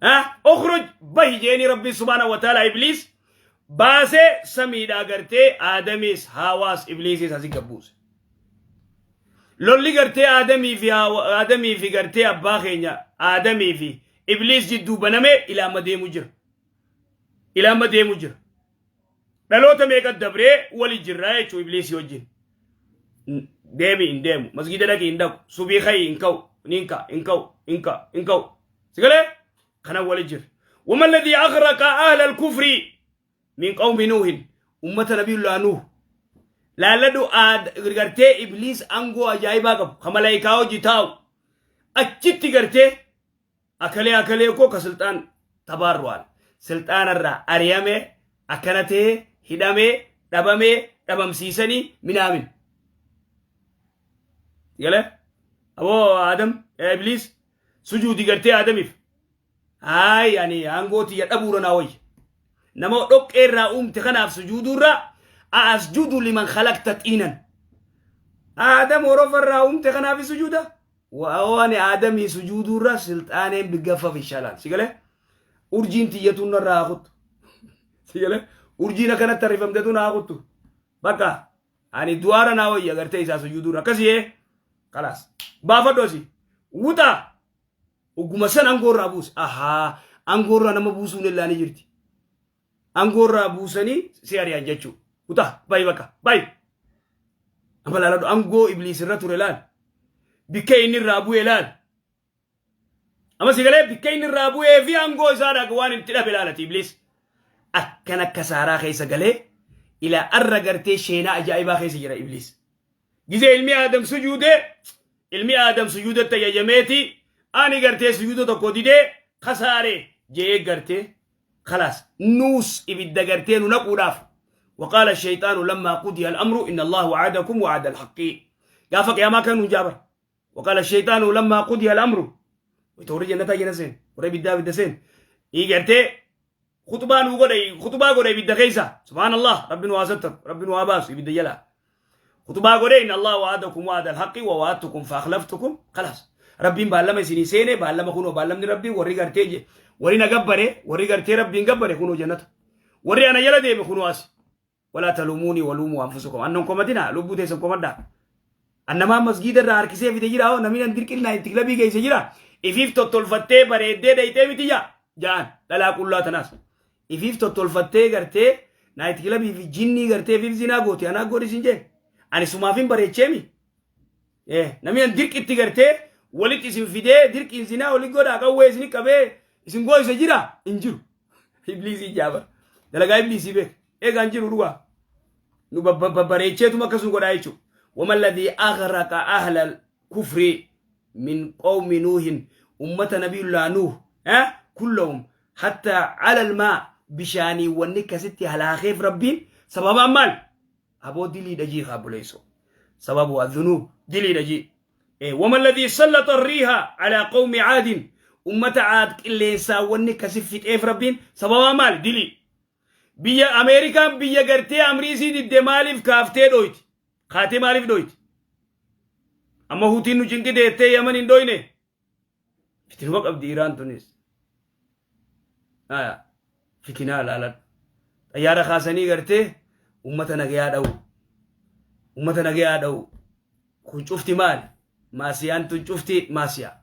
Speaker 3: ها اخرج به جيني ربي سبحانه وتعالى إبليس baasee samiidhaa gartee Aadamis Haawaas Ibliisis asii gabbuuse. Lolli gartee Aadamii fi Aadamii fi gartee abbaa keenya Aadamii fi Ibliis jidduu banamee ilaa amma deemu jira. Ilaa amma deemu jira. Dhaloota meeqa dabree wali jirraa jechuun Ibliisii wajjin. Deemi hin deemu. Masgiida dhaqi hin dhaqu. Subii ka'i hin ka'u. Ni hin ka'a hin ka'u hin ka'a hin ka'u. Sigalee kana wali jira. وما الذي أغرق أهل الكفر من قوم نوح ummata nabiyullah Nuh laalladhu. Gartee Ibliis aangoo ajaa'ibaa qabu ka malaayikaa hojii taa'u achitti gartee akalee akalee koo ka silxaan tabaarru'aan silxaanarraa ari'ame, akkana ta'ee hidhamee dhabamee dhabamsiisanii minaamin galee. Aboo Adam, Ibliis sujuudi gartee Adamiif. Haay, ani aangoo tiyya dhabuura naa wayya. Nama dhoqqee irraa uumte kanaaf sujuuduurraa أأسجد لمن خلقت طينا. Aadam horofa irraa uumte kanaaf sujuuda. Waan Aadamii sujuuduurra silxaaneen bigaffaf ishaalaan. Si galee? Urjiin tiyyatuun narraa haa kuttu. Si galee? Urjiin akkanatti tarreeffamtetu naa kuttu. Bakka ani du'aara naa wayya gartee isaa sujuuduurra. Akkasii kalaas. Baafadhu asii. Wuxaa. Ogguma san aangoorraa buuse. Ahaa, aangoorraa nama buusuun illaa ni jirti. Aangoorraa buusanii si ari'an jechuudha. Wuxaa bayi, bakka bayi. Amma laaladhu, aangoo Ibliis irra ture laal. Bikka inni irraa bu'e laal. Amma si galee, bikka inni irraa bu'ee fi aangoo isaa waan itti dhabe laalati Ibliis. Akkan akka saaraa keessa galee ilaa arra gartee sheenaa ajaa'ibaa keessa jira Ibliis. Gizee ilmi Aadam sujuudee, ilmi Aadam sujuudatti ajajameeti, ani gartee sujuuda tokko didee kasaaree jee gartee خلاص nuus ibidda gartee nu naquudhaaf. وقال الشيطان لما قضي الأمر إن الله وعدكم وعد الحق. قافك يا ما كانوا جابر. وقال الشيطان لما قضي الأمر وتوري جنة جنسين وري بدا بدا سين إيجرتي خطبان وقولي خطبة قولي بدا كيسا. سبحان الله، ربي واسطر ربي واباس بدا جلا خطبة قولي إن الله وعدكم وعد الحق ووعدتكم فأخلفتكم. خلاص، ربي بالما سيني سيني بالما كونوا بالما ربي وري قرتي وري نقبره وري قرتي ربي نقبره كونوا جنة وري أنا يلا ديمي كونوا أسي. ولا تلوموني ولوموا أنفسكم. أنهم كومتنا لبو تيسن كومدا أنما مسجد الرا harkisee fide jira. Oo namni dirqilna itti kilabii geesse jira. Ifiif tottolfattee bareeddee dayitee miti jaa jaan dhalaa qullaa tanaas ifiif tottolfattee gartee night clubii fi jinnii gartee ifiif zinaa gooti anaa godhi sin jee ani sumaafin bareecheemi. Namni an dirqitti gartee walitti isin fidee dirqiin zinaa walitti godhaa qawwee isin qabee isin gooyse jira hin jiru. Ibliisii jaabar dalagaa Ibliisii beek eegaa hin jiru. Dhugaa nu babbareecheetuma akkasuma godhaa jechuudha. وما الذي أغرق أهل الكفر من قوم نوح أمة نبي الله نوح ها كلهم حتى على الماء بشاني والنكستي على خيف ربي سبب مال أبو دلي دجي خابوليسو سبب الذنوب دلي دجي إيه. وما الذي سلط الريح على قوم عاد أمة عاد اللي والنكسفت إيه ربين سبب مال دلي. Biyya Ameerikaan biyya gartee amriisii didde maaliif kaaftee dhoyti? Kaatee maaliif dhoyti? Amma Hutiin nu cinqite jettee Yaman hin dhoyne. Fitinuma qabdi Iraan tunis. Aya fitinaa laalan. Xayyaara kaasanii gartee ummata nagayaa dha'u. Ummata nagayaa dha'u. Kun cufti maali? Maasiyaan tun cufti maasiyaa.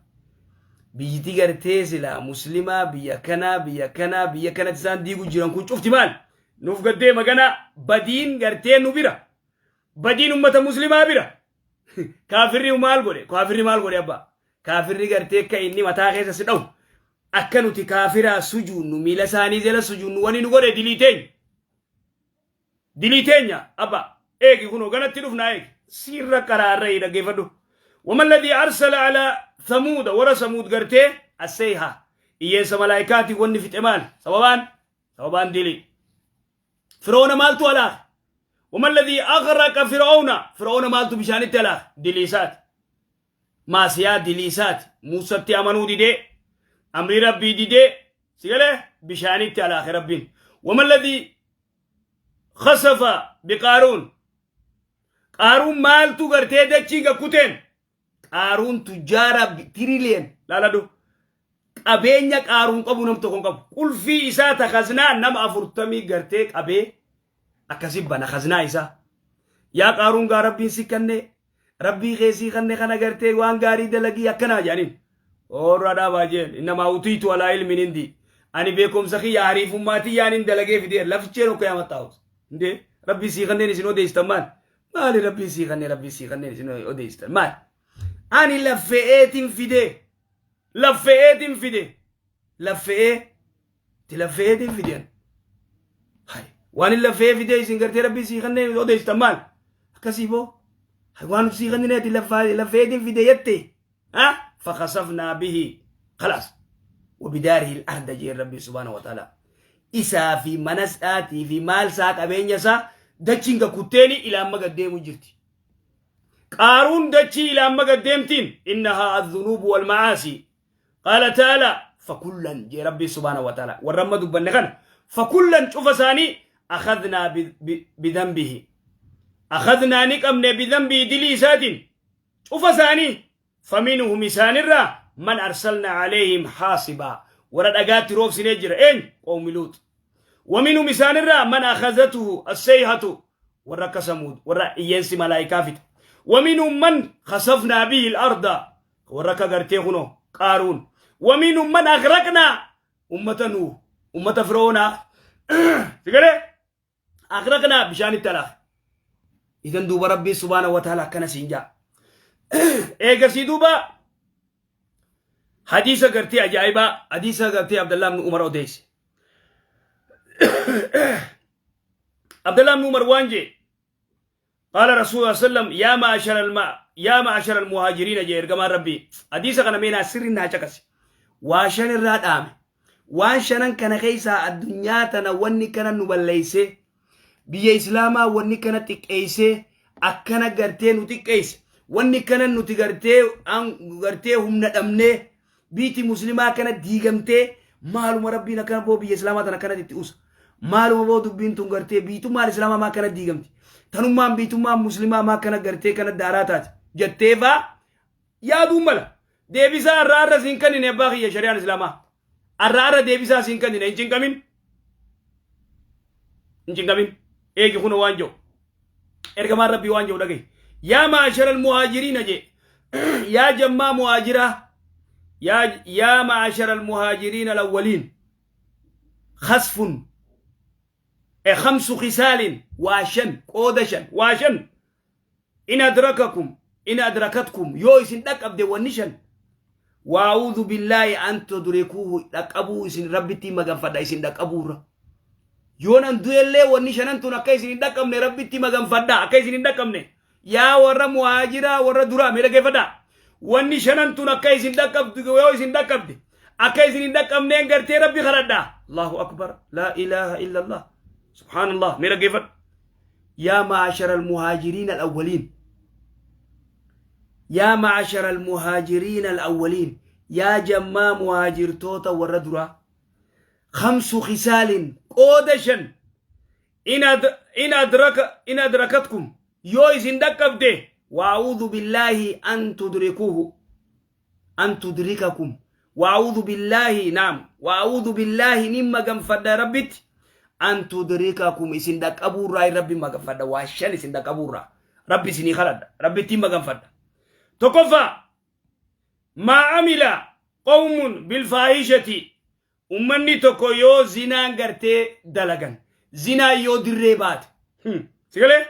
Speaker 3: Biyyiti gartee silaa muslimaa biyya kanaa biyya kanaa biyya kanatti isaan diigu jiran kun cufti maali? Nuuf gaddee magana badiin gartee nu bira. Badiin ummata muslimaa bira. Kaafirri maal godhe? Kaafirri maal godhe abbaa? Kaafirri gartee akka inni mataa keessa si dha'u. Akka nuti kaafiraa sujuunnu, miila isaanii jala sujuunnu wani nu godhe dilii teenya. Dilii teenya abba eegi kunoo ganatti dhufnaa eegi. Sirra qaraarra dhaggeeffadhu. وما الذي أرسل على ثمود ورا ثمود قرتي الصيحة إيسا ملائكاتي وني في تمال سببان سببان ديلي. فرعون مالتو ألاخ. وما الذي أغرق فرعون؟ فرعون مالتو بشان تلاخ؟ دليسات ماسيا دليسات. موسى تأمنو دي دي أمري ربي دي دي سيقاله بشان تلاخ ربين. وما الذي خسف بقارون؟ قارون مالتو قرتي دچي كوتين. Qaaruun tujjaara trillion laaladhu. Qabeenya Qaaruun qabu nam tokko hin qabu. Qulfii isaa ta kaznaa nama 40 gartee qabee akkasi bana kaznaa isaa. Yaa Qaaruun gaa rabbiin si kennee. Rabbii keessii kanne kana gartee waan gaarii dalagii akkanaa jedhaniin. Oorraa dhaabaa jeen innamaa utiitu alaa ilmin hindi. Ani beekumsa kiyya hariifummaa tiyyaan hin dalagee fidee laficheen okka yaamattaa'us. Indee rabbii sii kanneen isin odeessitan maal? Maali rabbii sii kanneen rabbii sii kanneen isin odeessitan maal? Ani laffe'eetiin fidee laffe'eetiin fide laffe'ee ti laffe'eetiin fideen. Hay waan hin laffe'ee fidee isin gartee rabbii sii kanneen odeessitan maal? Akkasii boo waan sii kanneen ati laffe'eetiin fide jette. Ha? فخسفنا به خلاص وبداره الأرض جي ربي سبحانه وتعالى isaa fi mana isaatii fi maal isaa qabeenya isaa dachiin kutteeni ilaa amma gaddeemu jirti. Qaaruun dachii ilaa amma gaddeemtiin إنها الذنوب والمعاصي. قال تعالى فكلا جي ربي سبحانه وتعالى warra dubbanne kana فكلا cufa isaanii أخذنا بذنبه أخذنا ni qabne بذنبه dilii isaatiin cufa isaanii. فمنهم isaanirraa من أرسلنا عليهم حاصبا warra dhagaatti roobsinee jira een قوم لوط. ومنهم isaanirraa من أخذته الصيحة warra akka Samuud warra iyyeensi malaayikaa fixe. ومنهم من خسفنا به الأرض warra akka gartee kunoo Qaaruun. ومنهم من أغرقنا ummata Nuuh ummata Firoonaa sigalee أغرقنا bishaanitti alaaf. Idan duuba rabbii سبحانه وتعالى akkana siin jaa. Eegasii duuba hadiisa gartee ajaa'ibaa hadiisa gartee Abdallah ibn Umar odeesse. Abdallah ibn Umar waan jee قال رسول الله صلى الله عليه وسلم يا معشر الماء يا معشر المهاجرين jee ergamaan rabbii. Hadiisa kana meenaa sirri naa caqase. Waa shan irraa dhaame. Waan shanan kana keessaa addunyaa tana wanni kana nu balleeyse biyya islaamaa wanni kana xiqqeeyse akkana gartee nu xiqqeeyse wanni kana nuti gartee gartee humna dhabnee biiti muslimaa kana diigamtee maaluma rabbiin akkana boo biyya islaamaa tana akkana itti usa maaluma boo dubbiin tun gartee biitummaan islaamaa maa kana diigamti tanummaan biitummaan muslimaa maa kana gartee kana daaraa taate jetteefaa yaaduu mala. Deebisaa har'a har'a siin kennine abbaa kiyya shari'aan islaamaa har'a har'a deebisaa siin kennine. Hin cinqamin, hin cinqamin, eegi. Kuna waan jiru ergamaan rabbii waan jiru dhagahi. يا معشر المهاجرين jee yaa jammaa muhaajiraa يا معشر المهاجرين الأولين خسف خمس خصال waa shan qooda shan waa shan إن أدرككم إن أدركتكم yoo isin dhaqqabde wanni shan وأعوذ بالله أن تدركوه dhaqqabuu isin rabbitti maganfadha isin dhaqqabuurra yoo nan du'ellee wanni shanan tun akka isin hin dhaqqabne rabbitti maganfadha akka isin hin dhaqqabne. Yaa warra muhaajiraa warra duraa mee dhaggeeffadha. Wanni shanan tun akka isin dhaqqabdu yoo isin dhaqqabde akka isin hin dhaqqabneen gartee rabbi kadhadha. الله أكبر لا إله إلا الله سبحان الله. Mee dhaggeeffadhu. يا معشر المهاجرين الأولين يا معشر المهاجرين الأولين yaa jammaa muhaajirtoota warra duraa خمس خصال qooda shan إن أدركتكم yoo isin dhaqqabde وأعوذ بالله أن تدركوه أن تدرككم وأعوذ بالله نعم وأعوذ بالله nin maganfadha rabbitti أن تدرككم isin dhaqqabuurraa rabbi maganfadha. Waa shan isin dhaqqabuurraa rabbi isinii kadhadha rabbittiin maganfadha. Tokkoffaa ما عمل قوم بالفاحشة ummanni tokko yoo zinaan gartee dalagan zinaa yoo dirree baate sigalee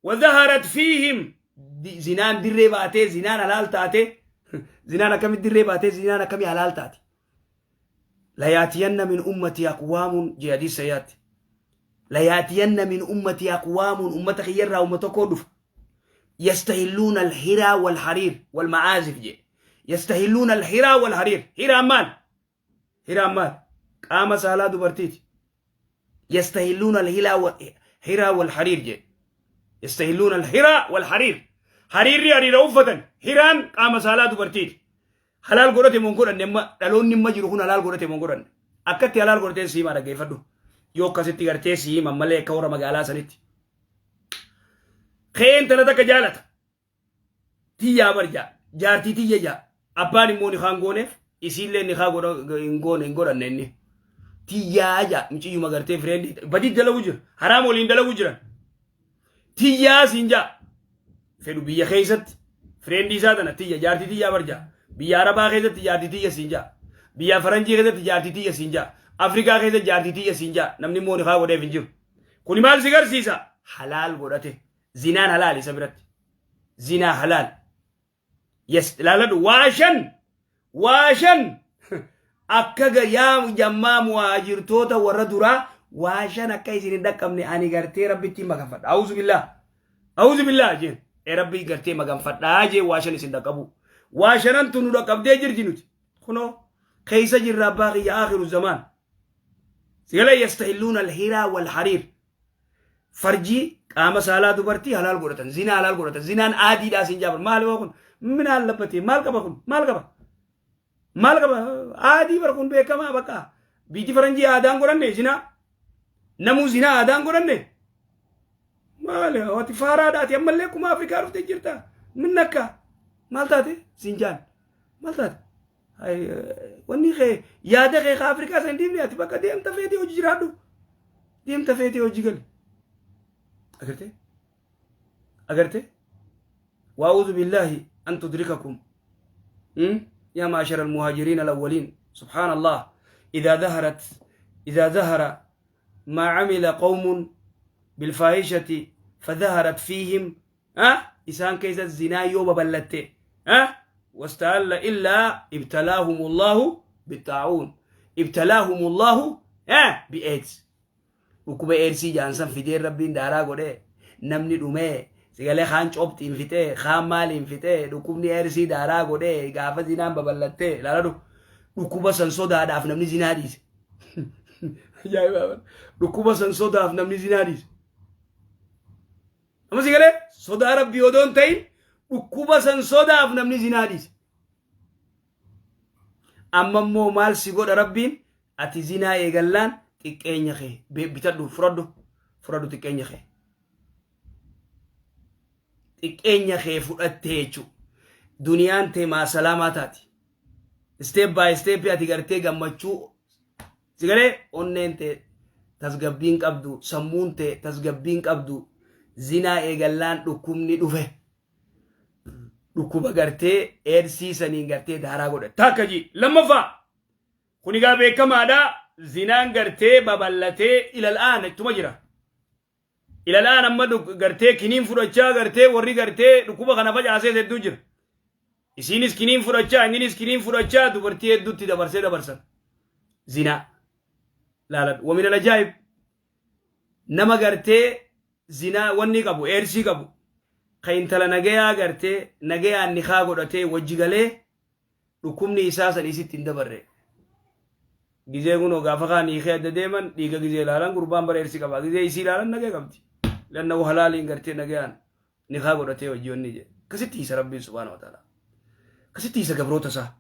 Speaker 3: وظهرت فيهم zinaan dirree baatee zinaan halaal taate zinaan akkami dirree baatee zinaan akkami halaal taate. ليأتين من أمتي أقوام jee hadiisa yaatti ليأتين من أمتي أقوام ummata kiyyarraa ummata koo dhufa يستحلون الحرى والحرير والمعازف jee يستحلون الحرى والحرير. Hiraan maal? Hiraan maal? Qaama saalaa dubartiiti. يستحلون الحرى والحرير jee يستحلون الحرى والحرير. Hariirri hariira uffatan hiraan qaama saalaa dubartiiti. Halaal godhate moo hin godhanne? Amma dhaloonni amma jiru kun halaal godhate moo hin godhanne? Akkatti halaal godhateen siima dhaggeeffadhu. Yoo akkasitti gartee siima malee akka warra magaalaa sanitti keen tana takka jaalata tiyyaa barjaa jaartii tiyya jaa abbaan immoo ni kaan gooneef isiillee ni kaa hin goone hin godhanne. Inni tiyyaa jaa muciyyuma gartee friend badii dalagu jira haraam waliin dalagu jiran tiyyaa siin jaa. Fedhu biyya keessatti friendii isaa tana tiyya, jaartii tiyyaa barjaa. Biyya Arabaa keessatti jaartii tiyya siin jaa. Biyya Faranjii keessatti jaartii tiyya siin jaa. Afrikaa keessatti jaartii tiyya siin jaa. Namni immoo nikaa godheef hin jiru. Kuni maal si garsiisa? Halaal godhate. Zinaan halaal isa biratti. Zinaa halaal. Yes, ilaaladhu, waa shan, waa shan akka yaa jammaa muhaajirtoota warra duraa, waa shan akka isin hin dhaqqabne ani gartee Rabbitti maganfadha. A'uuzu billah. A'uuzu billah jeen. Ee Rabbi gartee maganfadhaa jee, waa shan isin dhaqqabu. Waa shanantu nu dhaqqabdee jirti nuti. Kunoo keessa jirra, abbaa kiyya, akhiru zamaan. Sigalee yastahilluuna alhiraa wal hariir. Farjii, qaama saalaa dubartii halaal godhatan, zinaa halaal godhatan, zinaan aadiidhaa siin jaaban. Maali waa kun? Minaan labbatee maal qaba kun? Maal qaba? Maal qaba? Aadii bara kun beekamaa bakka. Biyyi faranjii aadaan godhanne zinaa. Namuu zinaa aadaan godhanne. Maali ati faaraadhaati ammallee kuma Afrikaa dhuftee jirta. Min akka maal taate siin jaan? Maal taate? Wanni kee yaada kee ka Afrikaa san diimne, ati bakka deemta feetee hojii jiraadhu. Deemta feetee hojii gali. Agartee? Agartee? وأعوذ بالله أن تدرككم يا معشر المهاجرين الأولين. سبحان الله، إذا ظهر ما عمل قوم بالفاحشة فظهرت فيهم أه؟ إسان كيس الزنا يوبا بلته أه؟ واستهل إلا ابتلاهم الله بالطاعون، ابتلاهم الله بإيدز. Dhukkuba eedsii jaansan fideen Rabbiin daaraa godhee namni dhumee sigalee, kaan cobxiin fixee, kaan maaliin fixee, dhukkubni eedsii daaraa godhee gaafa zinaan babal'attee ilaaladhu, dhukkuba san sodaadhaaf namni zinaa dhiise. Ajaa'iba! Dhukkuba san sodaaf namni zinaa dhiise. Amma sigalee sodaa Rabbii odoo hin ta'in dhukkuba san sodaaf namni zinaa dhiise. Amma immoo maal si godha Rabbiin? Ati zinaa eegallaan xiqqeenya kee bitadhu, fudhadhu, fudhadhu xiqqeenya kee. Xiqqeenya kee fudhattee jechuudha. Duniyaan tee maa salaamaa taati. Step by step ati gartee gammachuu sigalee, onneen tee tasgabbiin qabdu, sammuun tee tasgabbiin qabdu, zinaa eegallaan dhukkubni dhufe. Dhukkuba gartee eedsii saniin gartee daaraa godhe. Takka ji lammaffaa kun egaa beekamaadha. Zinaan gartee babal'atee ilal'aan ittuma jira. Ilal'aan amma gartee kiniin fudhachaa, gartee warri gartee dhukkuba kana facaasee hedduu jira. Isiinis kiniin fudhachaa, inninis kiniin fudhachaa, dubartii hedduutti dabarsee dabarsan. Zinaa. Laaladhu. ومن العجائب nama gartee zinaa wanni qabu, eersii qabu, ka intala nagayaa gartee nagayaan nikaa godhatee wajji galee dhukkubni isaa san isitti hin dabarre. Gizee kunoo gaafa kaan hiikee adda deeman, dhiiga gizee ilaalan gurbaan bara eersii qaba. Gizee isii ilaalan nagaya qabdi. لأنه halaaliin gartee nagayaan nikaa godhatee wajji wanni jedhe. Akkasitti hiisa Rabbiin سبحانه وتعالى. Akkasitti hiisa gabroota isaa.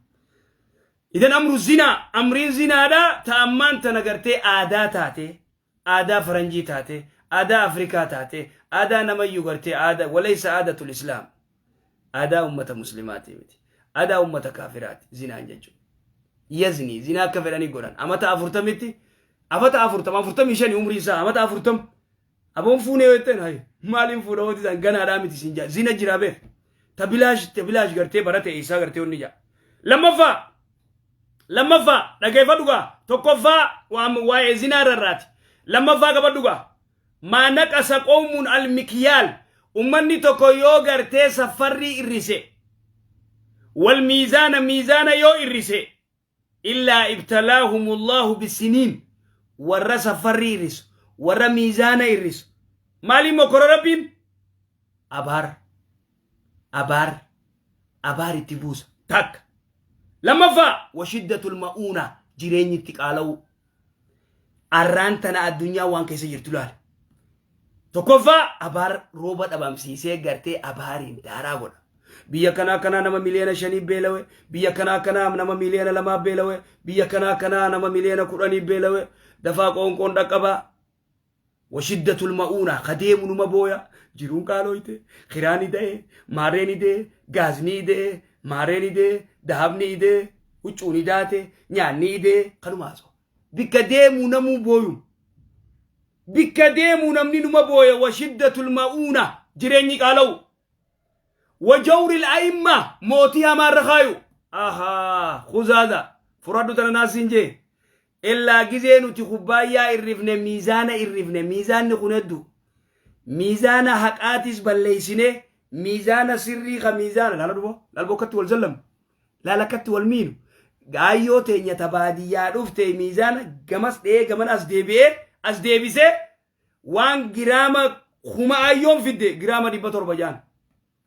Speaker 3: إذن أمر الزنا, amriin zinaadha ta ammaan tana gartee aadaa taate, aadaa faranjii taate, aadaa Afrikaa taate, aadaa namayyuu gartee aadaa وليس عادة الإسلام, aadaa ummata muslimaati miti, aadaa ummata kaafiraati zinaan jechuudha. Yazni zinaa akka fedhanii godhan amata 40tti, amata 40, 45, umrii isaa amata 40. Aboon fuunee yoo jetteen, hayi, maaliin fuudha hooti isaan ganaadhaa miti siin jaa. Zina jira beek, ta bilaash, ta bilaash gartee barate isaa gartee onni jaa. Lammaffaa dhageeffadhu gaa. Tokkoffaa waa'ee zinaa irraati, lammaffaa qabadhu gaa. ما نقص قوم المكيال, ummanni tokko yoo gartee safarrii irrise, والميزان, miizaana yoo irrise, إلا ابتلاهم الله بالسنين. Warra safarrii irrisu, warra miizaana irrisu maaliin mokkora Rabbiin? Abaar, abaar, abaar itti buusa. Takka. Lammaffaa وشدة المؤونة, jireenyi itti qaala'u. Arraan tana addunyaa waan keessa jirtu laale. Tokkoffaa abaar rooba dhabamsiisee gartee abaariin daaraa godha. Biyya kanaa kanaa nama 5 miliyoona beelawe, biyya kanaa kanaa nama 2 miliyoona beelawe, biyya kanaa kanaa nama 10 miliyoona beelawe. Dafaa qoonqoon dhaqqabaa. وشدة المؤونة, kadeemu numa booya, jiruun qaalooyte, kiraan ida'e, maarreen ida'e, gaazni ida'e, maarreen ida'e, dahabni ida'e, huccuun idaate, nyaanni ida'e, kanuma haasa'u. Bikka deemuu namuu booyu. Bikka deemuu namni numa booya. وشدة المؤونة, jireenyi qaala'u. Wajawri al-a'imma mootii hamaa irra kaayu. Ahaa khuzaada fudhadhu tana naasiin jee. Illaa gizee nuti kubbaayyaa irrifne miizaana irrifne miizaanni kun heddu. Miizaana haqaatis balleeysine miizaana sirrii ka miizaana laala dubo laala bokkatti wal zallamu laala akkatti wal miinu gaayyoo teenya ta baadiyyaa dhufte miizaana gamas dhee gaman as deebi'ee as deebisee waan giraama kuma ayyoon fidde giraama 700 jaan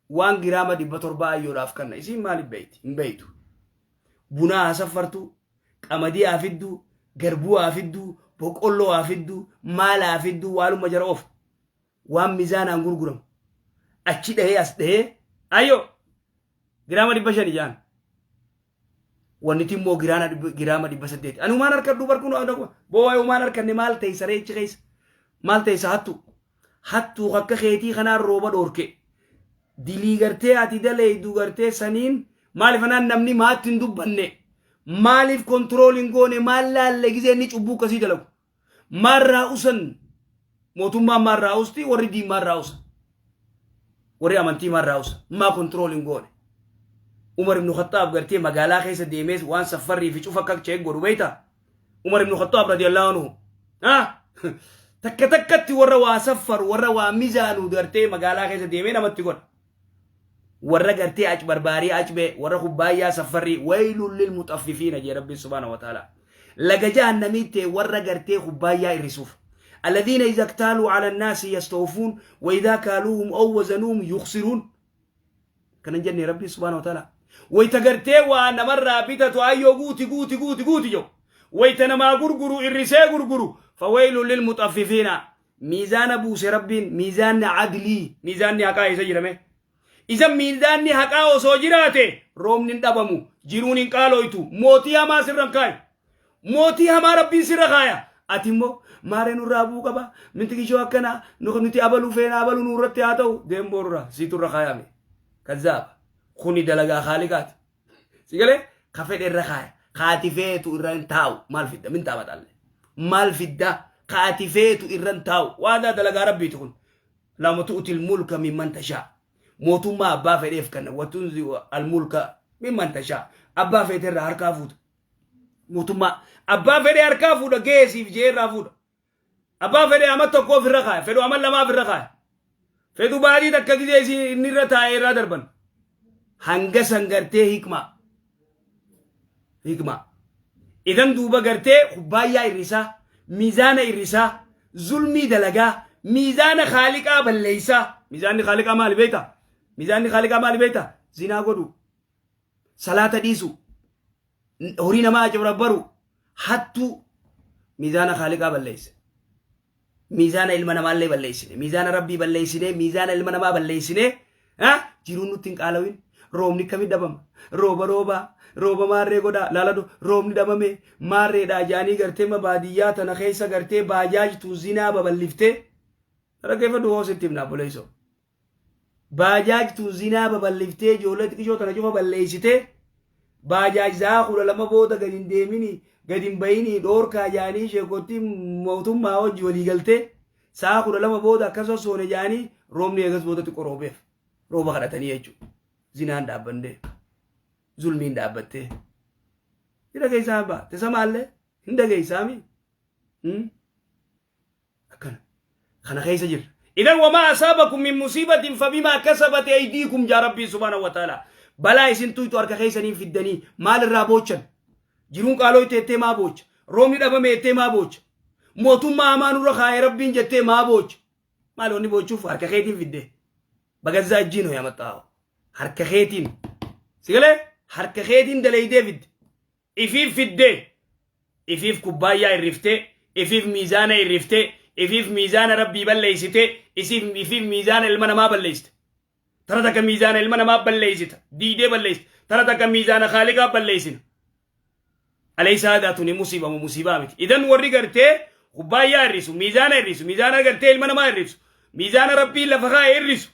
Speaker 3: waan giraama 700 ayyoodhaaf kanna isiin maaliif beeyti hin beeytu bunaa haa saffartu qamadii haa fidduu garbuu haa fidduu boqqolloo haa fidduu maal haa fidduu waanuma jara of waan mizaanaan gurguramu achi dhahee as dhahee ayyoo giraama 500 jaan Wanniti immoo giraama 800. Ani umaan harkadhu barkuun boo umaan harkanne maal ta'e saree achi keessa maal ta'e isa hattu hattuu akka keetii kanaan rooba dhoorke dilii gartee ati daleeydu gartee saniin maaliif anaan namni maatti hin dubbanne maaliif kontirool hin goone maal laalle gizee inni cubbuu akkasii dalagu maal raa'usan mootummaan maal raa'usti warri diin maal raa'usa warri amantii maal raa'usa maa kontirool hin goone Umar ibn Khattaab gartee magaalaa keessa deemees waan saffarrii fi cufa akka cheek godhu beekta Umar ibn Khattaab radiyallahu anhu takka takkatti warra waa saffaru warra waa mizaanu gartee magaalaa keessa deemee namatti godha warra gartee acbarbaarii acbee warra kubbaayyaa saffarrii waylun lil muxaffifiina jee rabbiin subhaanahu wa ta'ala laga jahannamii ta'e warra gartee kubbaayyaa irrisuuf alladhiina idha iktaaluu ala annaasi yastawfuun wa idhaa kaaluuhum aw wazanuuhum yukhsiruun kanan jenne rabbiin subhaanahu wa ta'ala wayta gartee waa namarraa bitatu ayyoo guuti guuti guuti guuti jedhu wayta namaa gurguru irrisee gurguru fawaylun lil muxaffifiina Miizaana buuse Rabbiin miizaanni adlii miizaanni haqaa eessa jira mee? Isa miizaanni haqaa osoo jiraate roobni hin dhabamu jiruun hin qaalooytu mootii hamaa sirra hin kaayu. Mootii hamaa Rabbiin sirra kaaya. Ati immoo maaree nurraa bu'uu qaba minti kishoo akkanaa nuti abaluu feena abaluu nurratti haa ta'u deem boorura siitu irra kaayame. Kazzaaba kuni dalagaa haaliqaati. Si galee ka fedhe irra kaaya. Ka ati feetu irra hin taa'u maal fidda min taa'axalle. Maal fidda ka ati feetu irra hin taa'u. Waadaa dalagaa rabbiiti kun. Lama tu'til mulka mimman tashaa. Mootummaa abbaa fedheef kenna. Watunzi al mulka mimman tashaa. Abbaa feete irraa harkaa fuuta. Mootummaa abbaa fedhe harkaa fuudha geesiif jee irraa fuudha. Abbaa fedhe ama tokko ofirra kaaya. Fedhu ama lama ofirra kaaya. Fedhu baatii takka gizee isii inni irra taa'ee irraa darban. Hanga san gartee hikmaa. Hikmaa. Idan duuba gartee kubbaayyaa irrisaa, miizaana irrisaa, zulmii dalagaa, miizaana kaaliqaa balleessaa. Miizaanni kaaliqaa maali beektaa? Miizaanni kaaliqaa maali beektaa? Zinaa godhu. Salaata dhiisu. Horii namaa acabarabbaru hattuu miizaana kaaliqaa balleesse. Miizaana ilma namaallee balleessine. Miizaana rabbii balleessine. Miizaana ilma namaa balleessine. Jiruun nutti hin qaalawin. Roobni akkamitti dhabama? Rooba rooba. Rooba maarree godhaa. Laaladu roobni dhabame maarreedhaa jaanii gartee ma baadiyyaa tana keessa gartee baajaajtu zinaa babal'iftee. Dhaggeeffadhu hoo sitti himna obboleessoo. Baajaaj tun zinaa babal'iftee ijoollee xiqishoo tana cufa balleessitee baajaaj sa'a 12 booda gad hin deemini gad hin bayinii dhoorkaa jaanii sheekottii mootummaa wajji walii galtee sa'a 12 booda akka sossoone jaanii roobni eegas booda xiqqoo roobeef rooba kadhatanii jechuudha. Zinaan dhaabbannee zulmiin dhaabbattee. Ni dhageessaa abbaa tesamaallee hin dhageessaami. Akkana. Kana keessa jirra. Idan wamaa asaabakum min musiibatin fabimaa kasabat aydiikum jaa Rabbiin subhaanahu wa ta'ala. Balaa isin tuytu harka keessaniin fiddanii maal irraa boochan? Jiruun qaaloo jettee maa boocha? Roobni dhabame jettee maa boocha? Mootummaa hamaa nurra kaa'e Rabbiin jettee maa boocha? Maal wanni boochuuf harka keetiin fidde? Bagazzaa ijjiin hoya maxxaawo. Harka keetiin. Sigalee harka keetiin daleeydee fidde. Ifiif fiddee, ifiif kubbaayyaa irriftee, ifiif miizaana irriftee, ifiif miizaana Rabbii balleeysitee, isiif ifiif miizaana ilma namaa balleeysite. Tara takka miizaana ilma namaa balleeysita, diidee balleeysita. Tara takka miizaana Khaaliqaa balleeysina. Alaysa haadhaa tuni musiiba moo musiibaa miti. Idan warri gartee kubbaayyaa irrisu, miizaana irrisu, miizaana gartee ilma namaa irrisu, miizaana Rabbii lafa kaa'e irrisu.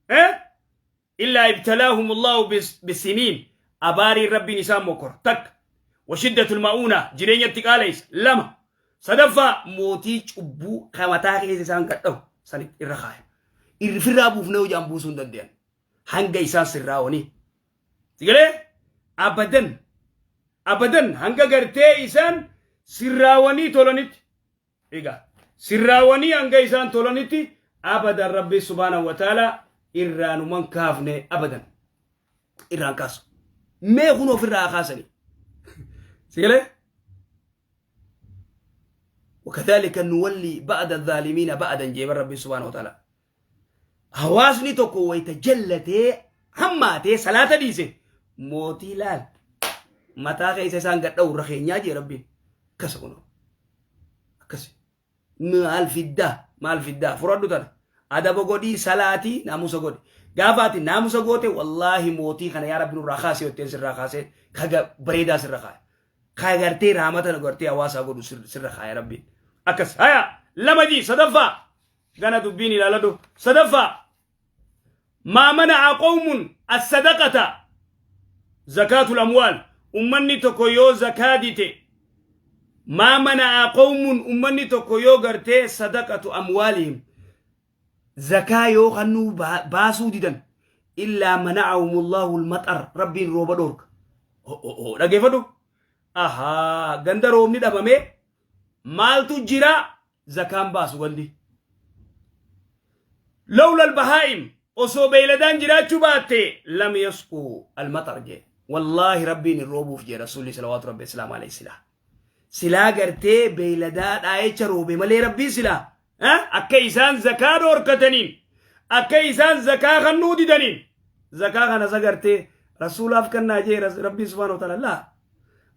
Speaker 3: Eh? Illaa ibtalaahum Allahu bisiniin abaariin Rabbiin isaan mokkora takka washiddatul ma'uuna jireenyatti qaaleysa lama sadaffaa mootii cubbuu ka mataa keessa isaan gadhahu san irra kaaya irfirraa buufnee hojaan buusuu hin dandeyan Hanga isaan sirraawanii. Sigalee abadan abadan hanga gartee isaan sirraawanii tolanitti. Egaa sirraawanii hanga isaan tolanitti abadan Rabbi subhaanahu wa ta'ala irraanuman kaafne abadan. Irraan kaasu. Mee kun ofirraa kaasanii. Sigalee? وكذلك نولي بعد الظالمين بعدا جيب ربي سبحانه وتعالى. Hawaasni tokko wayita jallatee hammaatee salaata dhiise mootii laal mataa keessa isaan gadha'u irra keenyaa jee Rabbiin. Akkasa kunoo. Akkasi. Maal fiddaa? Maal fiddaa? Fudhadhu tana. Adaba godhii salaatii naamusa godhi. Gaafa ati naamusa goote, wallaahi mootii kana yaa Rabbi nurraa kaasee yotteen sirraa kaasee kaga bareedaa sirra kaaya. Ka gartee raamata gartee hawaasaa godhu sirra kaaya Rabbiin. Akkas. Haya, lama jii sadaffaa. Gana dubbiin ilaaladhu. Sadaffaa. ما منع قوم الصدقة زكاة الأموال. Ummanni tokko yoo zakaa dite, ما منع قوم, ummanni tokko yoo gartee صدقة أموالهم zakaa yoo kannuu baasuu didan, إلا منعهم الله المطر, Rabbiin rooba dhoorka. Dhageeffadhu. Ahaa, ganda roobni dhabame maaltu jira? Zakaan baasu gandi. لولا البهائم, osoo beeyladaan jiraachuu baatte, لم يسقوا المطر jee. Wallaahi Rabbiin hin roobuuf jee Rasuulli salawaatu Rabbi islaam alayhi. Silaa silaa gartee beeyladaa dhaayecha roobe malee Rabbiin silaa akka isaan zakaa dhoorkataniin, akka isaan zakaa kannuu didaniin, zakaa kana isa gartee Rasuulaaf kannaa jee Rabbiin subhaanahu wa ta'ala, laa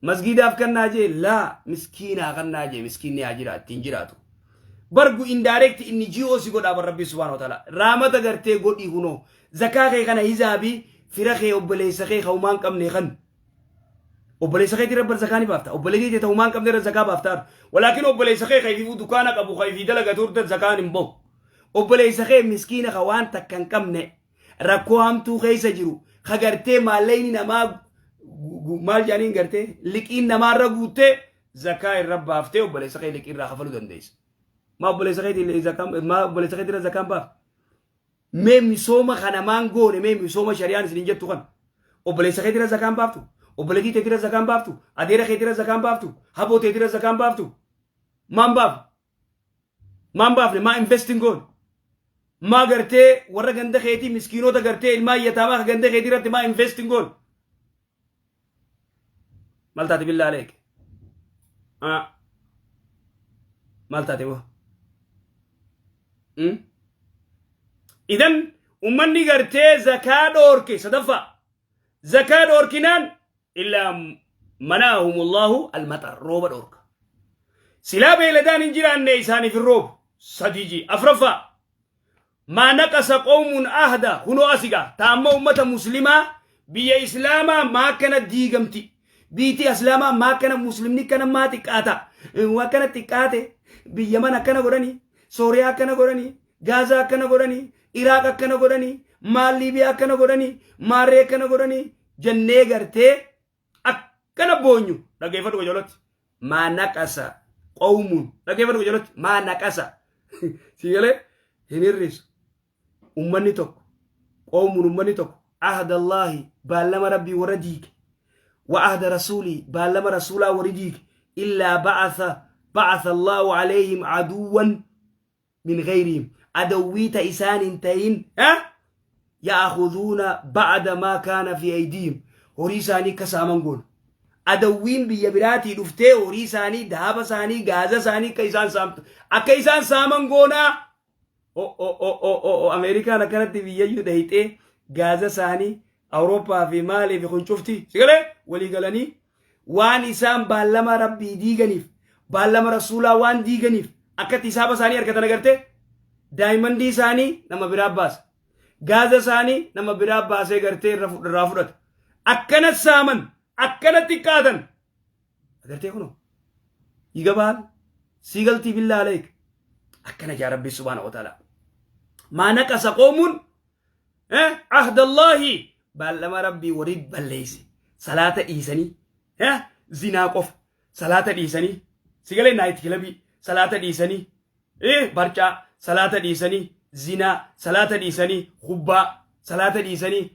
Speaker 3: masgiidaaf kannaa jee, laa miskiinaa kannaa jee. Miskiinni haa jiraatu, ittiin jiraatu. Bargu indirect inni ji'oo si godhaa bar Rabbi subhaanahu wa ta'ala. Raamata gartee godhii kunoo zakaa kee kana hizaabii fira kee, obboleessa kee ka humaan qabne kan obboleessa keetii rabbar zakaa ni baafta. Obboleettii tee humaan qabne irra zakaa baaftaa, walaakin obboleessa kee ka ififuu dukaana qabu, ka ifii dalagatu irra zakaan hin bahu. Obboleessa kee miskiina ka waan takka hin qabne, rakkoo hamtuu keessa jiru, ka gartee maallaqni namaa maal jedhaniin gartee liqiin namaarra guuttee, zakaa irra baaftee obboleessa kee liqii irraa kafaluu dandeessa. Maa obboleessa keetii zakaa, maa obboleessa keetii irra zakaan baaf? Mee misooma kana maan goone? Mee misooma shari'aan isin jettu kan obboleessa keetii irra zakaan baaftu, obboleettii teetii irra zakaan baaftu, adeera keetii irra zakaan baaftu, haboo teetii irra zakaan baaftu, maan baafne? Maan baafne? Maa investing goone? Maa gartee warra ganda keetii, miskiinota gartee ilmaan yataamaa ganda keetii irratti maa investing goone? Maal taate? Billaa aleek, maal taate boo? Idan ummanni gartee zakaa dhoorke, sadaffaa zakaa dhoorkinaan, إلا منعهم الله المطر, rooba dhoorka. Silaa beeyladaan hin jiraanne isaaniif hin roobu. Sadiji. Afraffaa. ما نقص قوم عهدا, hunoo asigaa ta amma ummata muslimaa biyya islaamaa maa akkana diigamti? Biitii islaamaa maa akkana muslimni kana maa xiqqaata? Waa akkana xiqqaate. Biyya mana akkana godhanii, Sooriyaa akkana godhanii, Gaazaa akkana godhanii, Iraaq akkana godhanii, maal Liibiyaa akkana godhanii, maarree akkana godhanii jennee gartee akkana boonyu. Dhaggeeffadhu qajeelatti. ما نقص قوم, dhaggeeffadhu qajeelatti. ما نقص, si galee, hin hir'isu ummanni tokko, قوم, ummanni tokko, عهد الله, baallama Rabbii warra diige, وعهد رسوله, baallama Rasuulaa warri diige, إلا بعث الله عليهم عدوا من غيرهم, adawwiita isaan hin ta'in, يأخذون بعد ما كان في أيديهم, horii isaanii akka saaman goona. Adawwiin biyya biraatii dhuftee horii isaanii, daaba isaanii, gaaza isaanii akka isaan saamtu, akka isaan saaman goonaa. Ameerikaan akkanatti biyyayyuu dhahixee gaaza isaanii, Awurooppaa fi maalii fi kun cufti sigalee walii galanii waan isaan baallama Rabbii diiganiif, baallama Rasuulaa waan diiganiif, akkatti hisaaba isaanii argatan agartee. Diamondii isaanii nama biraa baasa, gaaza isaanii nama biraa baasee gartee irraa fudhata. Akkana saaman, akkana xiqqaatan agartee. Kunoo ይገባል siigaltii. بالله عليك, akkana jaa Rabbi subhaanahu wa ta'ala. ما نقص قوم عهد الله, baallama Rabbii warri balleeyse, salaata dhiisanii zinaa qofa, salaata dhiisanii sigalee night clubii, salaata dhiisanii barcaa, salaata dhiisanii zinaa, salaata dhiisanii hubbaa, Salaata dhiisanii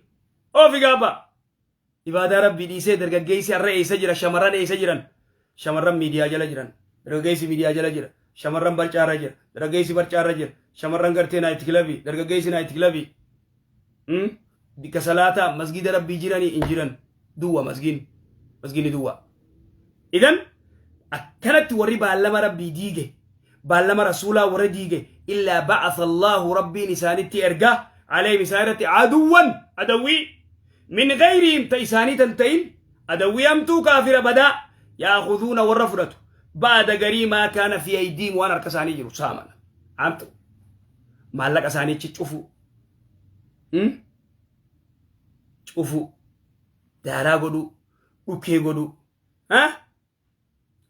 Speaker 3: oofi gaabba. Ibaadaa Rabbii dhiisee dargaggeessi har'a eessa jira? Shamarran eessa jiran? Shamarran miidiyaa jala jiran. Dargaggeessi miidiyaa jala jira. Shamarran barcaarra jira. Dargaggeessi barcaarra jira. Shamarran gartee night clubii. Dargaggeessi night clubii. Bikka salaataa masgida Rabbii jiranii hin jiran. Duwwa masgiin. Masgiinni duwwa. Idan akkanatti warri baallama Rabbii diige, baallama Rasuulaa warra diige, illaa ba'atha Allaahu, Rabbiin isaanitti erga, alayhim, isaan irratti, aduwwan, adawwii, min gayrihim, ta isaanii tan ta'in, adawwii hamtuu, kaafira badaa, yaakuduuna, warra fudhatu, ba'ada, garii, maa kaana fi aydiihim, waan harka isaanii jiru saaman amtu, maallaqa isaanii cufu, cufu, daaraa godhuu, dhukkee godhuu.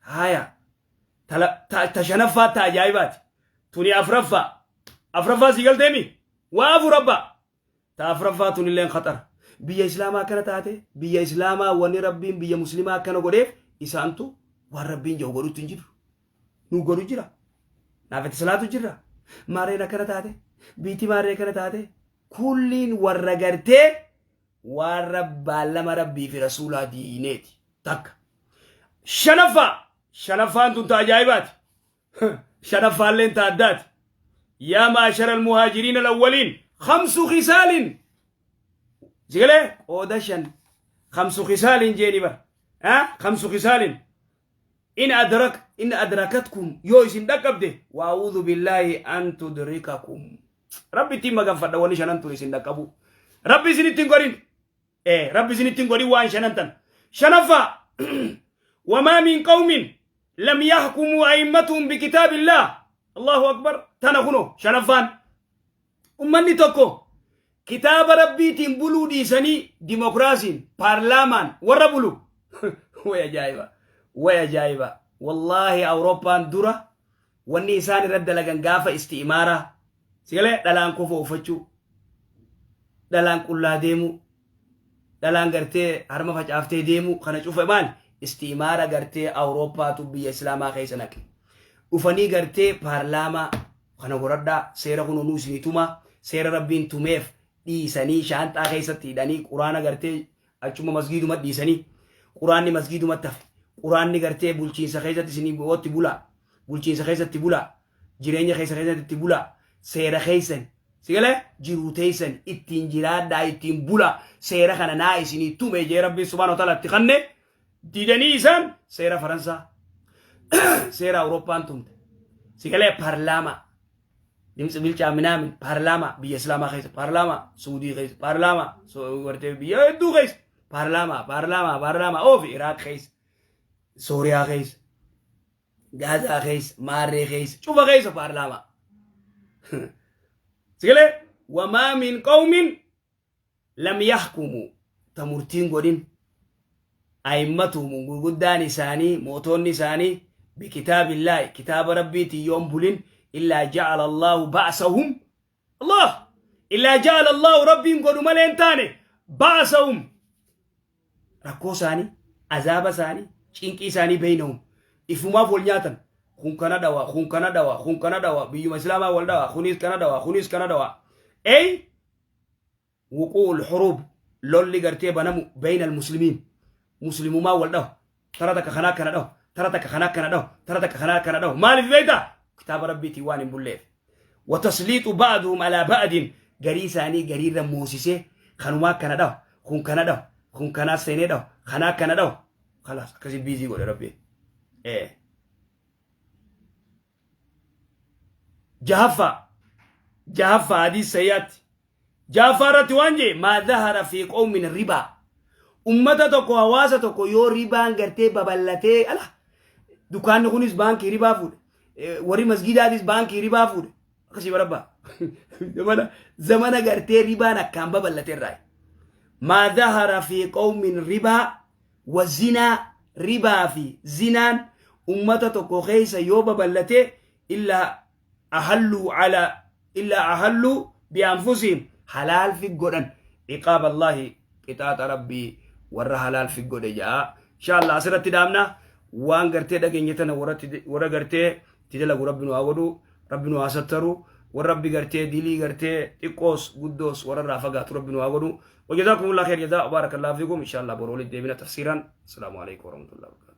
Speaker 3: Haya, ta shanaffaa ta ajaa'ibaati. Tuni afraffaa. Afraffaa si galteemi? Waa afur abbaa. Ta afraffaa tunilleen khaxara. Biyya Islaamaa akkana taate, biyya Islaamaa wanni Rabbiin biyya Muslimaa akkana godheef isaantu waan Rabbiin jedhu godhutti hin jiru. Nu godhu jira. Naaf itti salaatu jirra. Maarreen akkana taate, biitti maarree akkana taate, kulliin warra gartee waan baallama Rabbii fi Rasuulaa diineeti. Takka. Shanaffaa. Shanaffaan tun ta ajaa'ibaati. Shanaffaalleen ta addaati. Yaa maashara almuhaajiriin alawwaliin khamsu khisaalin. Sigalee qooda shan khamsu khisaalin jeeni bar. Khamsu khisaalin. In adrak in adrakatkum, yoo isin dhaqqabde, waa'uudhu billaahi an tudrikakum. Rabbi ittiin maganfadha wanni shanan tun isin dhaqqabu. Rabbi isin ittiin godhin. Rabbi isin ittiin godhin waan shanan tan. Shanaffaa, wamaa min qawmin lam yahkumuu a'immatuhum bikitaabillah. Allahu akbar, tana kuno shanaffaan. Ummanni tokko kitaaba Rabbiitiin buluu dhiisanii dimokiraasiin paarlaamaan warra bulu. Way ajaa'iba! Way ajaa'iba! Wallaahi, Awurooppaan dura wanni isaan irra dalagan gaafa isti'imaaraa sigalee dhalaan kofoo uffachuu, dhalaan qullaa deemuu, dhalaan gartee harma facaaftee deemuu kana cufa maali? Isti'imaara gartee Awurooppaatu biyya Islaamaa keessa naqe. Dhufanii gartee paarlaamaa kana godhadhaa, seera kun nuu isinii tumaa, seera Rabbiin tumeef dhiisanii shaanxaa keessatti hidhanii, quraana gartee achuma masgiiduma dhiisanii, quraanni masgiidumatti hafe. Quraanni gartee bulchiinsa keessatti isinii wootti bulaa, bulchiinsa keessatti bulaa, jireenya keessa keessatti itti bulaa, seera keessan sigalee jiruu teessan ittiin jiraadhaa, ittiin bulaa, seera kana naa isinii tume jee Rabbiin subhaanahu wa ta'ala itti kanne didanii isaan seera Faransaa, seera Awurooppaan tumte, sigalee paarlaamaa dimtsi bilchaa minaamin, paarlaamaa biyya Islaamaa keessa, paarlaamaa Suudii keessa, paarlaamaa gartee biyya hedduu keessa, paarlaamaa, paarlaamaa, paarlaamaa oofi, Iraaq keessa, Sooriyaa keessa, Gaazaa keessa, Maarree keessa, cufa keessa paarlaamaa. Sigalee wamaa min qawmin lam yahkumu, ta murtiin godhin, a'immatuhum, gurguddaan isaanii, mootonni isaanii, bikitaabillaahi, kitaaba Rabbiitiin yoon bulin, illaa ja'ala Allaahu ba'sahum, Allah, illaa ja'ala Allaahu, Rabbiin godhu malee hin taane, ba'sahum, rakkoo isaanii, azaaba isaanii, cinqii isaanii, beeynahum, ifumaaf wal nyaatan, kun kana dhawa, kun kana dhawa, kun kana dhawa, biyyuma Islaamaa wal dhawa, kunis kana dhawa, kunis kana dhawa, ey wuqu'ul huruub, lolli gartee banamu, bayna almuslimiin, muslimumaa wal dhahu, tara takka kanaa kana dhahu, tara takka kanaa kana dhahu, tara takka kanaa kana dhahu. Maaliif beektaa? Kitaaba Rabbiitiin waan hin bulleef. Watasliixu ba'duhum alaa ba'din, garii isaanii gariirra moosisee, kanumaa kana dhahu, kun kana dhahu, kun kanaa seenee dhahu, kanaa kana dhahu, kalaas akkasii biizii godhe Rabbiin. Jahaffaa, jahaffaa, hadiis sayyaatti jahaffaa irratti waan jee, maa dhahara fi qawmin ribaa, ummata tokko, hawaasa tokko yoo ribaan gartee babal'atee, ala dukaanni kunis baankii ribaa fuudhe, warri masgidaatis baankii ribaa fuudhe, akkasii barabbaa zamana zamana gartee ribaan akkaan babal'ate irraa, maa dhahara fi qawmin ribaa wa zinaa, ribaa fi zinaan ummata tokko keessa yoo babal'ate, illaa ahalluu ala illaa ahalluu bianfusihim, halaal fi godhan, iqaab Allahi, qixaaxa Rabbii warra halaal fi godhe ja'a. Insha Allah asirratti dhaabna. Waan gartee dhageenye tana warra gartee itti dalagu Rabbi nu haa godhu, Rabbi nu haa sattaru. Warra Rabbi gartee dilii gartee xiqqoos guddoos warra irraa fagaatu Rabbi nu haa godhu. Wajazaakumullah khair jazaa, barakallahu fiikum. Inshallah boru walitti deebina tafsiiraan. Assalaamu alaikum warahmatullahi wabarakatuh.